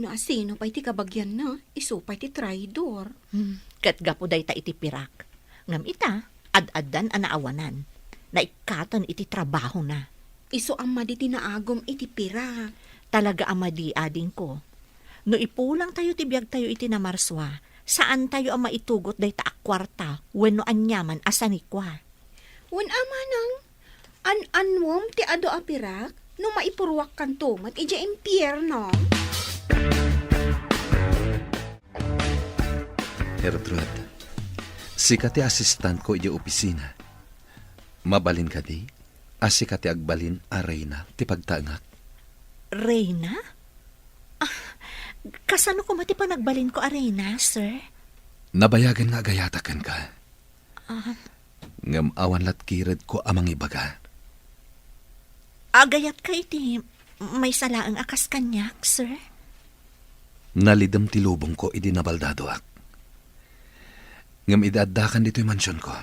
No asino pay ti kabagianna, isu pay ti traidor. Hmm, ket gapu dayta iti pirak. Ngem ita, ad-addan a naawanan. Naikkaten iti trabahona. Isu a madi ti naagum iti pirak. Talaga a madi, adingko. No ipulangtayo ti biagtayo iti namarsua, saantayo a maitugot dayta a kuarta wenno aniaman a sanikua. Wen a manang, an-annuem ti adu a pirak no maipuruakkanto met idiay impierno. Gertrude, sika ti asistentko idiay opisina. Mabalin kadi a sika ti agbalin a reyna ti pagtaengak? Reyna? Ah, kasano koma ti panagbalinko a reyna, sir? Nabayagen nga agayatak kenka. Ah. Ngem awan latkiredko a mangibaga. Agayatka iti maysa laeng a kas kaniak, sir? Nalidem ti lubongko idi nabaldadoak. Ngem idi addakan ditoy mansionko,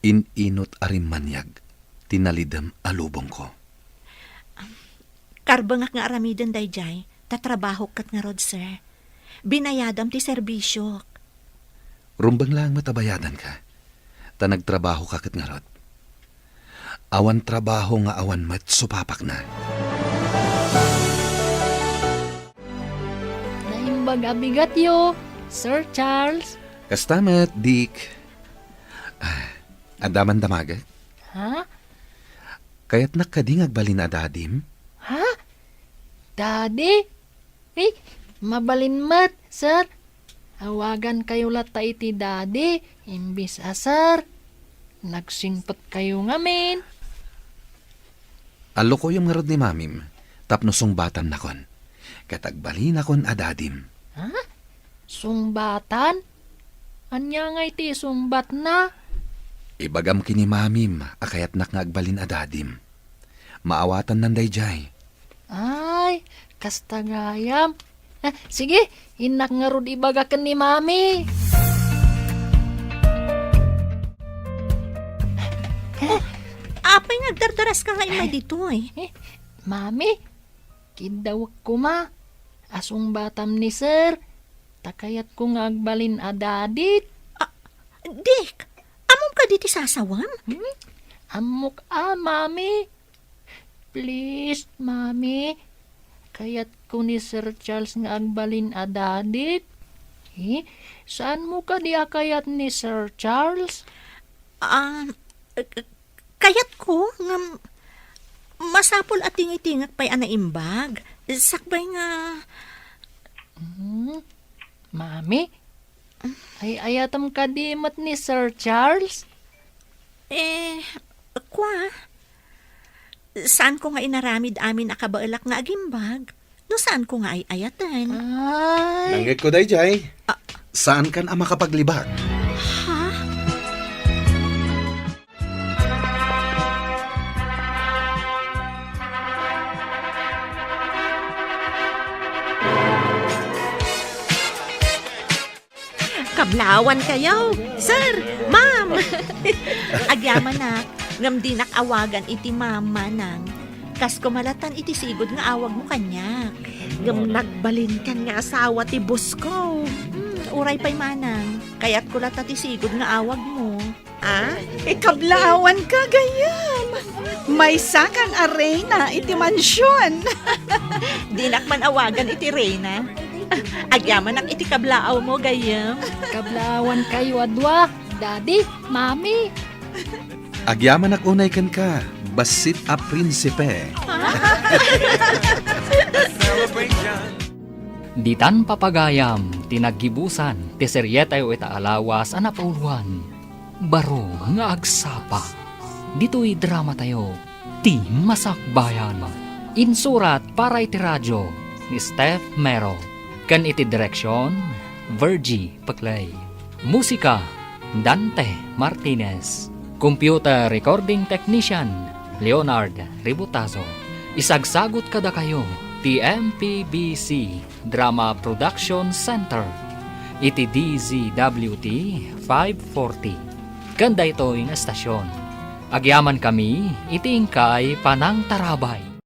in-inut a rimmaniag ti nalidem a lubongko. Karbengak nga aramiden daydiay, ta trabahok ket ngarud, sir. Binayadam ti serbisyok. Rumbeng laeng met a bayadanka, ta nagtrabahoka ket ngarud. Awan trabaho nga awan met supapakna. Naimbag a bigatyo, Sir Charles. Kasta met, Dick. Ah, adda man damagek? Ha? Kayatnak kadi nga agbalin a dadim? Ha? Daddy? Eh, mabalin met, sir. Awagankayo latta iti daddy, imbis a sir. Nagsingpetkayo ngamin. Allukoyem ngarud ni mamim, tapno sungbatannakon. Ket agbalinakon a dadim. Ha? Sungbatan? Ania ngay ti isungbatna? Ibagam ken ni mamim a kayatnak nga agbalin a dadim. Maawatannan daydiay. Ay, kasta gayam. Ah, sige, innak ngarud ibaga ken ni Mami. Oh, apay nga agdardaraska nga immay ditoy? Eh, Mami, kiddawek koma. Asungbatam ni Sir. Ta kayatko nga agbalin a dadik. Ah, Dick, ammom kadi ti sasawem? Hmm? Ammok a, Mami. Please, Mami. Kayatko ni Sir Charles nga agbalin a dadik. Eh, saanmo kadi a kayat ni Sir Charles? Ah, eh, kayatko ngem masapul a tingitingek pay a naimbag. Sakbay nga Hmm? Mami? Ay-ayatem kadi met ni Sir Charles? Eh, kua, saanko nga inaramid amin a kabaelak nga agimbag no saanko nga ay-ayaten. Ay. Nangngegko daydiay. Ah. Saankan a makapaglibak. Ha? Kablawankayo, sir, ma'am. Agyamanak, ngem dinak awagan iti ma'am, manang. Kas kumalatan iti sigud nga awagmo kaniak. Ngem nagbalinkan nga asawa ti boss ko. Hmm, Uray pay manang, kayatko latta ti sigud nga awagmo. Ah? Ikablaawanka gayam. Maysakan a reyna iti mansion. Dinak man awagan iti reyna. Agyamanak iti kablaawmo gayam. Kablaawankayo a dua, Daddy, Mami. Agyamanak unay kenka, bassit a prinsipe. Ditan papagayam ti naggibusan ti serietayo ita a lawas a napauluan, Baro nga Agsapa. Ditoy dramatayo, Ti Masakbayan. Insurat para iti radio ni Steph Mero ken iti direksion, Virgie Peclay. Musika, Dante Martinez. Computer Recording Technician, Leonard Ributazo. Isagsagut kadakayo ti M P B C Drama Production Center iti D Z W T five forty. Ken daytoy nga estasion, agyamankami iti inkay panangtarabay.